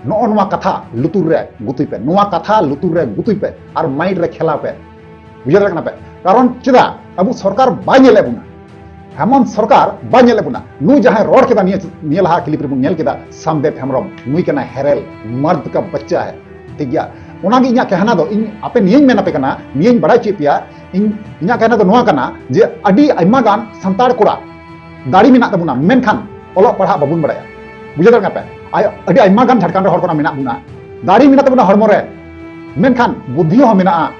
ᱱᱚᱜᱼᱚ ᱱᱚᱣᱟ ᱠᱟᱛᱷᱟ ᱞᱩᱛᱩᱨ ᱨᱮ ᱜᱩᱛᱩᱭ ᱯᱮ, ᱱᱚᱣᱟ ᱠᱟᱛᱷᱟ ᱞᱩᱛᱩᱨ ᱨᱮ ᱜᱩᱛᱩᱭ ᱯᱮ ᱟᱨ ᱢᱟᱭᱤᱱᱰ ᱨᱮ ᱠᱷᱮᱞᱟᱣ ᱯᱮ᱾ ᱵᱩᱡᱷᱟᱹᱣ ᱫᱟᱲᱮᱭᱟᱜ ᱠᱟᱱᱟ ᱯᱮ? ᱠᱟᱨᱚᱱ ᱪᱮᱫᱟᱜ ᱟᱵᱚ ᱥᱚᱨᱠᱟᱨ ᱵᱟᱭ ᱧᱮᱞᱮᱫ ᱵᱚᱱᱟ? ᱦᱮᱢᱚᱱᱛ ᱥᱚᱨᱠᱟᱨ ᱵᱟᱭ ᱧᱮᱞᱮᱫ ᱵᱚᱱᱟ᱾ ᱱᱩᱭ ᱡᱟᱦᱟᱸᱭ ᱨᱚᱲ ᱠᱮᱫᱟ ᱱᱤᱭᱟᱹ, ᱱᱤᱭᱟᱹ ᱞᱟᱦᱟ ᱠᱞᱤᱯ ᱨᱮᱵᱚᱱ ᱧᱮᱞ ᱠᱮᱫᱟ, ᱥᱟᱢᱫᱮᱵ ᱦᱮᱢᱵᱨᱚᱢ, ᱱᱩᱭ ᱠᱟᱱᱟᱭ ᱦᱮᱨᱮᱞ, ᱢᱟᱨᱫ ᱠᱟ ᱵᱟᱪᱪᱟ ᱦᱮ, ᱴᱷᱤᱠ ᱜᱮᱭᱟ? ᱚᱱᱟᱜᱮ ᱤᱧᱟᱹᱜ ᱠᱮᱦᱱᱟ ᱫᱚ, ᱤᱧ ᱟᱯᱮ ᱱᱤᱭᱟᱹᱧ ᱢᱮᱱ ᱟᱯᱮ ᱠᱟᱱᱟ, ᱱᱤᱭᱟᱹᱧ ᱵᱟᱲᱟᱭ ᱦᱚᱪᱚᱭᱮᱫ ᱯᱮᱭᱟ, ᱤᱧ, ᱤᱧᱟᱹᱜ ᱠᱮᱦᱱᱟ ᱫᱚ ᱱᱚᱣᱟ ᱠᱟᱱᱟ ᱡᱮ ᱟᱹᱰᱤ ᱟᱭᱢᱟ ᱜᱟᱱ ᱥᱟᱱᱛᱟᱲ ᱠᱚᱲᱟ ᱫᱟᱲᱮ ᱢᱮᱱᱟᱜ ᱛᱟᱵᱚᱱᱟ, ᱢᱮᱱᱠᱷᱟᱱ ᱚᱞᱚᱜ ᱯᱟᱲᱦᱟᱜ ᱵᱟᱵᱚᱱ ᱵᱟᱲᱟᱭᱟ᱾ ᱵᱩᱡᱷᱟᱹᱣ ᱫᱟᱲᱮᱭᱟᱜ ᱠᱟᱱᱟ ᱯᱮ? ᱟᱭ-, ᱟᱹᱰᱤ ᱟᱭᱢᱟ ᱜᱟᱱ ᱡᱷᱟᱲᱠᱷᱚᱸᱰ ᱨᱮ ᱦᱚᱲ ᱠᱚᱲᱟ ᱢᱮᱱᱟᱜ ᱵᱚᱱᱟ, ᱫᱟᱲᱮ ᱢᱮᱱᱟᱜ ᱛᱟᱵᱚᱱᱟ ᱦᱚᱲᱢᱚ ᱨᱮ, ᱢᱮᱱᱠᱷᱟᱱ ᱵᱩᱫᱽᱫᱷᱤ ᱦᱚᱸ ᱢᱮᱱᱟᱜᱼᱟ,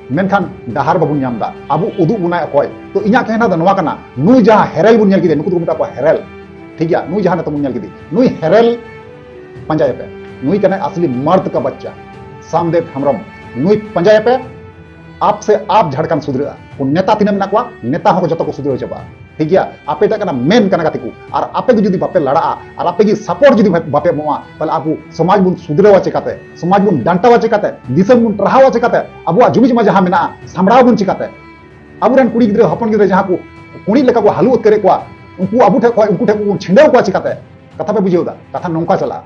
ᱢᱮᱱᱠᱷᱟᱱ ᱰᱟᱦᱟᱨ ᱵᱟᱵᱚᱱ ᱧᱟᱢ ᱮᱫᱟ᱾ ᱟᱵᱚ ᱩᱫᱩᱜ ᱵᱚᱱᱟᱭ ᱚᱠᱚᱭ? ᱛᱚ ᱤᱧᱟᱹᱜ ᱠᱮᱦᱱᱟ ᱫᱚ ᱱᱚᱣᱟ ᱠᱟᱱᱟ, ᱱᱩᱭ ᱡᱟᱦᱟᱸ ᱦᱮᱨᱮᱞ ᱵᱚᱱ ᱧᱮᱞ ᱠᱮᱫᱮ, ᱱᱩᱠᱩ ᱫᱚᱠᱚ ᱢᱮᱛᱟ ᱠᱚᱣᱟ ᱦᱮᱨᱮᱞ, ᱴᱷᱤᱠ ᱜᱮᱭᱟ? ᱱᱩᱭ ᱡᱟᱦᱟᱸ ᱱᱤᱛᱚᱜ ᱵᱚᱱ ᱧᱮᱞ ᱠᱮᱫᱮ, ᱱᱩᱭ ᱦᱮᱨᱮᱞ ᱯᱟᱸᱡᱟᱭᱮᱯᱮ, ᱱᱩᱭ ᱠᱟᱱᱟᱭ ᱟᱥᱞᱤ ᱢᱟᱨᱫ ᱠᱟ ᱵᱟᱪᱪᱟ, ᱥᱟᱢᱫᱮᱵ ᱦᱮᱢᱵᱨᱚᱢ, ᱱᱩᱭ ᱯᱟᱸᱡᱟᱭᱮᱯᱮ᱾ ᱟᱯ ᱥᱮ ᱟᱯ ᱡᱷᱟᱲᱠᱷᱚᱸᱰ ᱥᱩᱫᱷᱨᱟᱹᱜᱼᱟ᱾ ᱠᱚ ᱱᱮᱛᱟ ᱛᱤᱱᱟᱹᱜ ᱢᱮᱱᱟᱜ ᱠᱚᱣᱟ, ᱱᱮᱛᱟ ᱦᱚᱸ ᱡᱚᱛᱚ ᱠᱚ ᱥᱩᱫᱷᱨᱟᱹᱣ ᱪᱟᱵᱟᱜᱼᱟ, ᱴᱷᱤᱠ ᱜᱮᱭᱟ? ᱟᱯᱮ ᱪᱟᱜ ᱠᱟᱱᱟ ᱢᱮᱱ ᱠᱟᱱᱟ ᱜᱟᱛᱮ ᱠᱚ, ᱟᱨ ᱟᱯᱮ ᱜᱮ ᱡᱩᱫᱤ ᱵᱟᱯᱮ ᱞᱟᱲᱟᱜᱼᱟ ᱟᱨ ᱟᱯᱮ ᱜᱮ ᱥᱟᱯᱳᱨᱴ ᱡᱩᱫᱤ ᱵᱟᱯᱮ ᱮᱢᱚᱜᱼᱟ, ᱛᱟᱦᱚᱞᱮ ᱟᱵᱚ ᱥᱚᱢᱟᱡᱽ ᱵᱚᱱ ᱥᱩᱫᱷᱨᱟᱹᱣᱟ ᱪᱮᱠᱟᱛᱮ? ᱥᱚᱢᱟᱡᱽ ᱵᱚᱱ ᱰᱟᱱᱴᱟᱣᱟ ᱪᱮᱠᱟᱛᱮ? ᱫᱤᱥᱚᱢ ᱵᱚᱱ ᱴᱟᱨᱦᱟᱣᱟ ᱪᱮᱠᱟᱛᱮ? ᱟᱵᱚᱣᱟᱜ ᱡᱩᱢᱤ ᱡᱚᱢᱟ ᱡᱟᱦᱟᱸ ᱢᱮᱱᱟᱜᱼᱟ, ᱥᱟᱢᱵᱲᱟᱣ ᱵᱚᱱ ᱪᱮᱠᱟᱛᱮ? ᱟᱵᱚᱨᱮᱱ ᱠᱩᱲᱤ ᱜᱤᱫᱽᱨᱟᱹ, ᱦᱚᱯᱚᱱ ᱜᱤᱫᱽᱨᱟᱹ ᱡᱟᱦᱟᱸ ᱠᱚ ᱠᱩᱲᱤᱫ ᱞᱮᱠᱟ ᱠᱚ ᱦᱟᱹᱞᱩ ᱩᱛᱟᱹᱨᱮᱫ ᱠᱚᱣᱟ, ᱩᱱᱠᱩ ᱟᱵᱚ ᱴᱷᱮᱱ ᱠᱷᱚᱱ, ᱩᱱᱠᱩ ᱴᱷᱮᱱ ᱠᱚᱵᱚᱱ ᱪᱷᱤᱸᱰᱟᱹᱣ ᱠᱚᱣᱟ ᱪᱮᱠᱟᱛᱮ? ᱠᱟᱛᱷᱟ ᱯᱮ ᱵᱩᱡᱷᱟᱹᱣ ᱮᱫᱟ? ᱠᱟᱛᱷᱟ ᱱᱚᱝᱠᱟ ᱪᱟᱞᱟᱜᱼᱟ᱾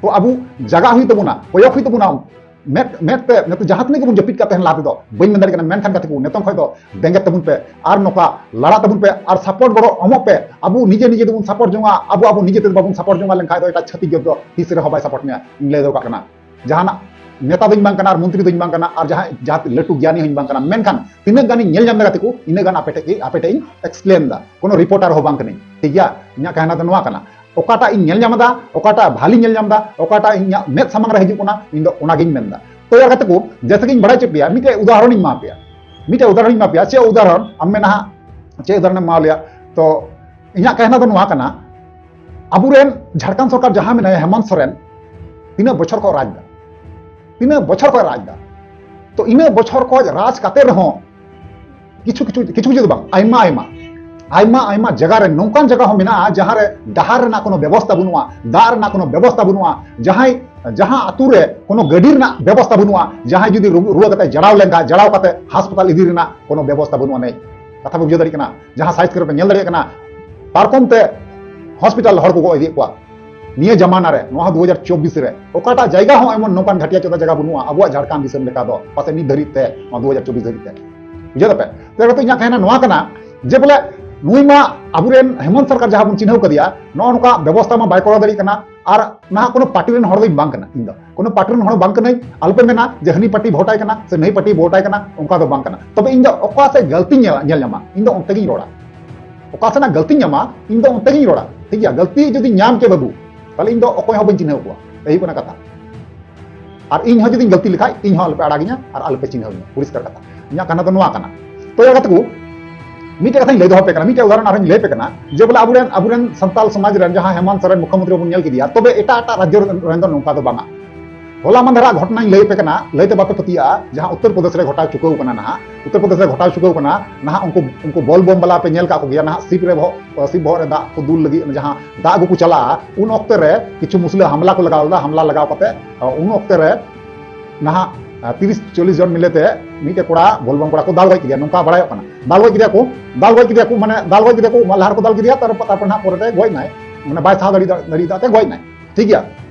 ᱛᱚ ᱟᱵᱚ ᱡᱟᱜᱟ ᱦᱩᱭᱩᱜ ᱛᱟᱵᱚᱱᱟ, ᱠᱚᱭᱚᱜ ᱦᱩᱭᱩᱜ ᱛᱟᱵᱚᱱᱟ, ᱢᱮᱫ, ᱢᱮᱫ ᱛᱮ, ᱱᱤᱛᱚᱜ ᱡᱟᱦᱟᱸ ᱛᱤᱱᱟᱹᱜ ᱜᱮᱵᱚᱱ ᱡᱟᱹᱯᱤᱫ ᱠᱟᱜ ᱛᱟᱦᱮᱱ ᱞᱟᱦᱟ ᱛᱮᱫᱚ, ᱵᱟᱹᱧ ᱢᱮᱱ ᱫᱟᱲᱮᱭᱟᱜ ᱠᱟᱱᱟ, ᱢᱮᱱᱠᱷᱟᱱ ᱜᱟᱛᱮ ᱠᱚ, ᱱᱤᱛᱚᱝ ᱠᱷᱚᱱ ᱫᱚ ᱵᱮᱸᱜᱮᱫ ᱛᱟᱵᱚᱱ ᱯᱮ ᱟᱨ ᱱᱚᱝᱠᱟ ᱞᱟᱲᱟᱜ ᱛᱟᱵᱚᱱ ᱯᱮ ᱟᱨ ᱥᱟᱯᱳᱨᱴ ᱜᱚᱲᱚ ᱮᱢᱚᱜ ᱯᱮ᱾ ᱟᱵᱚ ᱱᱤᱡᱮ ᱱᱤᱡᱮ ᱛᱮᱵᱚᱱ ᱥᱟᱯᱳᱨᱴ ᱡᱚᱝᱟ, ᱟᱵᱚ, ᱟᱵᱚ ᱱᱤᱡᱮ ᱛᱮ ᱵᱟᱵᱚᱱ ᱥᱟᱯᱳᱨᱴ ᱡᱚᱝᱟ ᱞᱮᱱᱠᱷᱟᱱ ᱫᱚ ᱮᱴᱟᱜ ᱪᱷᱟᱹᱛᱤᱠ ᱡᱟᱹᱛ ᱫᱚ ᱛᱤᱥ ᱨᱮᱦᱚᱸ ᱵᱟᱭ ᱥᱟᱯᱳᱨᱴ ᱢᱮᱭᱟ᱾ ᱤᱧ ᱞᱟᱹᱭ ᱫᱚᱦᱚ ᱠᱟᱜ ᱠᱟᱱᱟ, ᱡᱟᱦᱟᱱᱟᱜ ᱱᱮᱛᱟ ᱫᱚᱧ ᱵᱟᱝ ᱠᱟᱱᱟ ᱟᱨ ᱢᱚᱱᱛᱨᱤ ᱫᱚᱧ ᱵᱟᱝ ᱠᱟᱱᱟ ᱟᱨ ᱡᱟᱦᱟᱸ ᱡᱟᱦᱟᱸ ᱞᱟᱹᱴᱩ ᱜᱮᱭᱟᱱᱤ ᱦᱚᱸᱧ ᱵᱟᱝ ᱠᱟᱱᱟ, ᱢᱮᱱᱠᱷᱟᱱ ᱛᱤᱱᱟᱹᱜ ᱜᱟᱱᱤᱧ ᱧᱮᱞ ᱧᱟᱢ ᱮᱫᱟ ᱜᱟᱛᱮ ᱠᱚ, ᱤᱱᱟᱹᱜ ᱜᱟᱱ ᱟᱯᱮ ᱴᱷᱮᱡ ᱜᱮ ᱟᱯᱮ ᱴᱷᱮᱡ ᱤᱧ ᱮᱠᱥᱯᱞᱮᱱ ᱮᱫᱟ᱾ ᱠᱳᱱᱳ ᱨᱤᱯᱳᱨᱴᱟᱨ ᱦᱚᱸ ᱵᱟᱝ ᱠᱟᱹᱱᱟᱹᱧ, ᱴᱷᱤᱠ ᱜᱮᱭᱟ? ᱤᱧᱟᱹᱜ ᱠᱟᱦᱱᱟ ᱫᱚ ᱱᱚᱣᱟ ᱠᱟᱱᱟ, ᱚᱠᱟᱴᱟᱜ ᱤᱧ ᱧᱮᱞ ᱧᱟᱢ ᱮᱫᱟ, ᱚᱠᱟᱴᱟᱜ ᱵᱷᱟᱞᱤᱧ ᱧᱮᱞ ᱧᱟᱢ ᱮᱫᱟ, ᱚᱠᱟᱴᱟᱜ ᱤᱧᱟᱹᱜ ᱢᱮᱫ ᱥᱟᱢᱟᱝ ᱨᱮ ᱦᱤᱡᱩᱜ ᱠᱟᱱᱟ, ᱤᱧ ᱫᱚ ᱚᱱᱟᱜᱤᱧ ᱢᱮᱱ ᱮᱫᱟ᱾ ᱛᱚ ᱭᱟᱨ ᱜᱟᱛᱮ ᱠᱚ, ᱡᱮᱭᱥᱮ ᱠᱤᱧ ᱵᱟᱲᱟᱭ ᱦᱚᱪᱚ ᱯᱮᱭᱟ, ᱢᱤᱫᱴᱮᱡ ᱩᱫᱟᱦᱚᱨᱚᱱᱤᱧ ᱮᱢᱟ ᱯᱮᱭᱟ, ᱢᱤᱫᱴᱮᱡ ᱩᱫᱟᱦᱚᱨᱚᱱᱤᱧ ᱮᱢᱟ ᱯᱮᱭᱟ᱾ ᱪᱮᱫ ᱩᱫᱟᱦᱚᱨᱚᱱ? ᱟᱢ ᱢᱮᱱᱟ ᱦᱟᱸᱜ, ᱪᱮᱫ ᱩᱫᱟᱦᱚᱨᱚᱱᱮᱢ ᱮᱢᱟ ᱞᱮᱭᱟ? ᱛᱚ ᱤᱧᱟᱹᱜ ᱠᱟᱦᱱᱟ ᱫᱚ ᱱᱚᱣᱟ ᱠᱟᱱᱟ, ᱟᱵᱚᱨᱮᱱ ᱡᱷᱟᱲᱠᱷᱚᱸᱰ ᱥᱚᱨᱠᱟᱨ ᱡᱟᱦᱟᱸ ᱢᱮᱱᱟᱭᱟ, ᱦᱮᱢᱚᱱᱛ ᱥᱚᱨᱮᱱ, ᱛᱤᱱᱟᱹᱜ ᱵᱚᱪᱷᱚᱨ ᱠᱷᱚᱱ ᱨᱟᱡᱽ ᱫᱟ, ᱛᱤᱱᱟᱹᱜ ᱵᱚᱪᱷᱚᱨ ᱠᱷᱚᱱ ᱨᱟᱡᱽ ᱫᱟ᱾ ᱛᱚ ᱤᱱᱟᱹᱜ ᱵᱚᱪᱷᱚᱨ ᱠᱷᱚᱱ ᱨᱟᱡᱽ ᱠᱟᱛᱮ ᱨᱮᱦᱚᱸ ᱠᱤᱪᱷᱩ ᱠᱤᱪᱷᱩ, ᱠᱤᱪᱷᱩ ᱠᱤᱪᱷᱩ ᱫᱚ ᱵᱟᱝ, ᱟᱭᱢᱟ ᱟᱭᱢᱟ, ᱟᱭᱢᱟ ᱟᱭᱢᱟ ᱡᱟᱭᱜᱟ ᱨᱮ ᱱᱚᱝᱠᱟᱱ ᱡᱟᱭᱜᱟ ᱦᱚᱸ ᱢᱮᱱᱟᱜᱼᱟ, ᱡᱟᱦᱟᱸ ᱨᱮ ᱰᱟᱦᱟᱨ ᱨᱮᱱᱟᱜ ᱠᱳᱱᱳ ᱵᱮᱵᱚᱥᱛᱷᱟ ᱵᱟᱹᱱᱩᱜᱼᱟ, ᱫᱟᱜ ᱨᱮᱱᱟᱜ ᱠᱳᱱᱳ ᱵᱮᱵᱚᱥᱛᱷᱟ ᱵᱟᱹᱱᱩᱜᱼᱟ, ᱡᱟᱦᱟᱸᱭ, ᱡᱟᱦᱟᱸ ᱟᱛᱳ ᱨᱮ ᱠᱳᱱᱳ ᱜᱟᱹᱰᱤ ᱨᱮᱱᱟᱜ ᱵᱮᱵᱚᱥᱛᱷᱟ ᱵᱟᱹᱱᱩᱜᱼᱟ, ᱡᱟᱦᱟᱸᱭ ᱡᱩᱫᱤ ᱨᱩ-, ᱨᱩᱣᱟᱹ ᱠᱟᱛᱮ ᱡᱟᱲᱟᱣ ᱞᱮᱱᱠᱷᱟᱱ, ᱡᱟᱲᱟᱣ ᱠᱟᱛᱮ ᱦᱟᱥᱯᱟᱛᱟᱞ ᱤᱫᱤ ᱨᱮᱱᱟᱜ ᱠᱳᱱᱳ ᱵᱮᱵᱚᱥᱛᱷᱟ ᱵᱟᱹᱱᱩᱜ ᱟᱹᱱᱤᱡ᱾ ᱠᱟᱛᱷᱟ ᱯᱮ ᱵᱩᱡᱷᱟᱹᱣ ᱫᱟᱲᱮᱭᱟᱜ ᱠᱟᱱᱟ? ᱡᱟᱦᱟᱸ ᱥᱟᱭᱤᱡ ᱠᱚᱨᱮ ᱯᱮ ᱧᱮᱞ ᱫᱟᱲᱮᱭᱟᱜ ᱠᱟᱱᱟ, ᱯᱟᱨᱠᱚᱢ ᱛᱮ ᱦᱚᱥᱯᱤᱴᱟᱞ ᱦᱚᱲ ᱠᱚ ᱜᱚᱡ ᱤᱫᱤᱭᱮᱫ ᱠᱚᱣᱟ᱾ ᱱᱤᱭᱟᱹ ᱡᱟᱢᱟᱱᱟ ᱨᱮ, ᱱᱚᱣᱟ ᱫᱩ ᱦᱟᱡᱟᱨ ᱪᱚᱵᱵᱤᱥ ᱨᱮ, ᱚᱠᱟᱴᱟᱜ ᱡᱟᱭᱜᱟ ᱦᱚᱸ ᱮᱢᱚᱱ ᱱᱚᱝᱠᱟᱱ ᱜᱷᱟᱹᱴᱤᱭᱟ ᱪᱚᱫᱟ ᱡᱟᱭᱜᱟ ᱵᱟᱹᱱᱩᱜᱼᱟ ᱟᱵᱚᱣᱟᱜ ᱡᱷᱟᱲᱠᱷᱚᱸᱰ ᱫᱤᱥᱚᱢ ᱞᱮᱠᱟ ᱫᱚ, ᱯᱟᱥᱮ ᱱᱤᱛ ᱫᱷᱟᱹᱨᱤᱡ ᱛᱮ, ᱱᱚᱣᱟ ᱫᱩ ᱦᱟᱡᱟᱨ ᱪᱚᱵᱵᱤᱥ ᱫᱷᱟᱹᱨᱤᱡ ᱛᱮ᱾ ᱵᱩᱡᱷᱟᱹᱣ ᱫᱟᱯᱮ? ᱛᱚ ᱠᱟᱛᱮ ᱤᱧᱟᱹᱜ ᱠᱟᱛᱷᱟ ᱱᱚᱣᱟ ᱠᱟᱱᱟ ᱡᱮ ᱵᱚᱞᱮ ᱱᱩᱭ ᱢᱟ ᱟᱵᱚᱨᱮᱱ ᱦᱮᱢᱚᱱᱛ ᱥᱚᱨᱠᱟᱨ ᱡᱟᱦᱟᱸ ᱵᱚᱱ ᱪᱤᱱᱦᱟᱹᱣ ᱠᱟᱫᱮᱭᱟ, ᱱᱚᱜᱼᱚ ᱱᱚᱝᱠᱟ ᱵᱮᱵᱚᱥᱛᱷᱟ ᱢᱟ ᱵᱟᱭ ᱠᱚᱨᱟᱣ ᱫᱟᱲᱮᱭᱟᱜ ᱠᱟᱱᱟ᱾ ᱟᱨ ᱱᱟᱦᱟᱜ ᱠᱳᱱᱳ ᱯᱟᱨᱴᱤ ᱨᱮᱱ ᱦᱚᱲ ᱫᱚᱧ ᱵᱟᱝ ᱠᱟᱱᱟ ᱤᱧ ᱫᱚ, ᱠᱳᱱᱳ ᱯᱟᱨᱴᱤ ᱨᱮᱱ ᱦᱚᱲ ᱵᱟᱝ ᱠᱟᱹᱱᱟᱹᱧ᱾ ᱟᱞᱚᱯᱮ ᱢᱮᱱᱟ ᱡᱮ ᱦᱟᱹᱱᱤ ᱯᱟᱨᱴᱤ ᱵᱷᱳᱴ ᱟᱭ ᱠᱟᱱᱟ ᱥᱮ ᱱᱟᱹᱭ ᱯᱟᱨᱴᱤ ᱵᱷᱳᱴ ᱟᱭ ᱠᱟᱱᱟ, ᱚᱱᱠᱟ ᱫᱚ ᱵᱟᱝ ᱠᱟᱱᱟ᱾ ᱛᱚᱵᱮ ᱤᱧ ᱫᱚ ᱚᱠᱟ ᱥᱮᱫ ᱜᱟᱹᱞᱛᱤᱧ ᱧᱮᱞ, ᱧᱮᱞ ᱧᱟᱢᱟ, ᱤᱧ ᱫᱚ ᱚᱱᱛᱮ ᱜᱤᱧ ᱨᱚᱲᱟ᱾ ᱚᱠᱟ ᱥᱮᱱᱟᱜ ᱜᱟᱹᱞᱛᱤᱧ ᱧᱟᱢᱟ, ᱤᱧ ᱫᱚ ᱚᱱᱛᱮ ᱜᱤᱧ ᱨᱚᱲᱟ, ᱴᱷᱤᱠ ᱜᱮᱭᱟ? ᱜᱟᱹᱞᱛᱤ ᱡᱩᱫᱤ ᱧᱟᱢ ᱠᱮ ᱵᱟᱹᱵᱩ, ᱛᱟᱦᱞᱮ ᱤᱧ ᱫᱚ ᱚᱠᱚᱭ ᱦᱚᱸ ᱵᱟᱹᱧ ᱪᱤᱱᱦᱟᱹᱣ ᱠᱚᱣᱟ, ᱮᱭ ᱦᱩᱭᱩᱜ ᱠᱟᱱᱟ ᱠᱟᱛᱷᱟ᱾ ᱟᱨ ᱤᱧ ᱦᱚᱸ ᱡᱩᱫᱤᱧ ᱜᱟᱹᱞᱛᱤ ᱞᱮᱠᱷᱟᱡ, ᱤᱧ ᱦᱚᱸ ᱟᱞᱚᱯᱮ ᱟᱲᱟᱜᱤᱧᱟ ᱟᱨ ᱟᱞᱚᱯᱮ ᱪᱤᱱᱦᱟᱹᱣᱤᱧᱟ, ᱯᱚᱨᱤᱥᱠᱟᱨ ᱠᱟᱛᱷᱟ᱾ ᱤᱧᱟᱹᱜ ᱠᱟᱛᱷᱟ ᱫᱚ ᱱᱚᱣᱟ ᱠᱟᱱᱟ᱾ ᱛᱚ ᱭᱟ ᱜᱟᱛᱮ ᱠᱚ, ᱢᱤᱫᱴᱮᱡ ᱠᱟᱛᱷᱟᱧ ᱞᱟᱹᱭ ᱫᱚᱦᱚ ᱯᱮ ᱠᱟᱱᱟ, ᱢᱤᱫᱴᱮᱡ ᱩᱫᱟᱦᱚᱨᱚᱱ ᱟᱨᱦᱚᱸᱧ ᱞᱟᱹᱭ ᱯᱮ ᱠᱟᱱᱟ ᱡᱮ ᱵᱚᱞᱮ ᱟᱵᱚᱨᱮᱱ, ᱟᱵᱚᱨᱮᱱ ᱥᱟᱱᱛᱟᱞ ᱥᱚᱢᱟᱡᱽ ᱨᱮᱱ ᱡᱟᱦᱟᱸ ᱦᱮᱢᱚᱱᱛ ᱥᱚᱨᱮᱱ ᱢᱩᱠᱷᱭᱚᱢᱚᱱᱛᱨᱤ ᱵᱚᱱ ᱧᱮᱞ ᱠᱮᱫᱮᱭᱟ, ᱛᱚᱵᱮ ᱮᱴᱟᱜ ᱮᱴᱟᱜ ᱨᱟᱡᱽᱡᱚ ᱨᱮᱱ ᱫᱚ ᱱᱚᱝᱠᱟ ᱫᱚ ᱵᱟᱝᱟ᱾ ᱦᱚᱞᱟ ᱢᱟᱫᱷᱮᱨᱟᱜ ᱜᱷᱚᱴᱚᱱᱟᱧ ᱞᱟᱹᱭ ᱟᱯᱮ ᱠᱟᱱᱟ, ᱞᱟᱹᱭᱛᱮ ᱵᱟᱯᱮ ᱯᱟᱹᱛᱭᱟᱹᱜᱼᱟ, ᱡᱟᱦᱟᱸ ᱩᱛᱛᱚᱨ ᱯᱨᱚᱫᱮᱥ ᱨᱮ ᱜᱷᱚᱴᱟᱣ ᱪᱩᱠᱟᱹᱣ ᱠᱟᱱᱟ ᱱᱟᱦᱟᱜ, ᱩᱛᱛᱚᱨ ᱯᱨᱚᱫᱮᱥ ᱨᱮ ᱜᱷᱚᱴᱟᱣ ᱪᱩᱠᱟᱹᱣ ᱠᱟᱱᱟ ᱱᱟᱦᱟᱜ, ᱩᱱᱠᱩ, ᱩᱱᱠᱩ ᱵᱚᱞ ᱵᱚᱢ ᱵᱟᱞᱟ ᱯᱮ ᱧᱮᱞ ᱠᱟᱜ ᱠᱚᱜᱮᱭᱟ ᱱᱟᱦᱟᱜ, ᱥᱤᱵ ᱨᱮ ᱵᱚᱦᱚᱜ, ᱥᱤᱵ ᱵᱚᱦᱚᱜ ᱨᱮ ᱫᱟᱜ ᱠᱚ ᱫᱩᱞ ᱞᱟᱹᱜᱤᱫ ᱡᱟᱦᱟᱸ ᱫᱟᱜ ᱟᱹᱜᱩ ᱠᱚ ᱪᱟᱞᱟᱜᱼᱟ, ᱩᱱ ᱚᱠᱛᱮ ᱨᱮ ᱠᱤᱪᱷᱩ ᱢᱩᱥᱞᱟᱹ ᱦᱟᱢᱞᱟ ᱠᱚ ᱞᱟᱜᱟᱣ ᱞᱮᱫᱟ, ᱦᱟᱢᱞᱟ ᱞᱟᱜᱟᱣ ᱠᱟᱛᱮ, ᱩᱱ ᱚᱠᱛᱮ ᱨᱮ ᱱᱟᱦᱟᱜ, ᱟᱨ, ᱛᱤᱨᱤᱥ ᱪᱚᱞᱞᱤᱥ ᱡᱚᱱ ᱢᱤᱞᱮ ᱛᱮ ᱢᱤᱫᱴᱮᱡ ᱠᱚᱲᱟ ᱵᱚᱞᱵᱚᱢ ᱠᱚᱲᱟ ᱠᱚ ᱫᱟᱞ ᱜᱚᱡ ᱠᱮᱫᱮᱭᱟ, ᱱᱚᱝᱠᱟ ᱵᱟᱲᱟᱭᱚᱜ ᱠᱟᱱᱟ᱾ ᱫᱟᱞ ᱜᱚᱡ ᱠᱮᱫᱮᱭᱟ ᱠᱚ, ᱫᱟᱞ ᱜᱚᱡ ᱠᱮᱫᱮᱭᱟ ᱠᱚ, ᱢᱟᱱᱮ ᱫᱟᱞ ᱜᱚᱡ ᱠᱮᱫᱮᱭᱟ ᱠᱚ, ᱢᱟ ᱞᱟᱦᱟ ᱨᱮᱠᱚ ᱫᱟᱞ ᱠᱮᱫᱮᱭᱟ, ᱛᱟᱨᱯᱚᱨ, ᱛᱟᱨᱯᱚᱨ ᱱᱟᱦᱟᱜ ᱯᱚᱨᱮᱛᱮ ᱜᱚᱡ ᱱᱟᱭ, ᱢᱟᱱᱮ ᱵᱟᱭ ᱥᱟᱦᱟᱣ ᱫᱟᱲᱮ, ᱫᱟᱲᱮᱭᱟᱫᱟ ᱛᱮ ᱜᱚᱡ ᱱᱟᱭ, ᱴᱷᱤᱠ ᱜᱮᱭᱟ,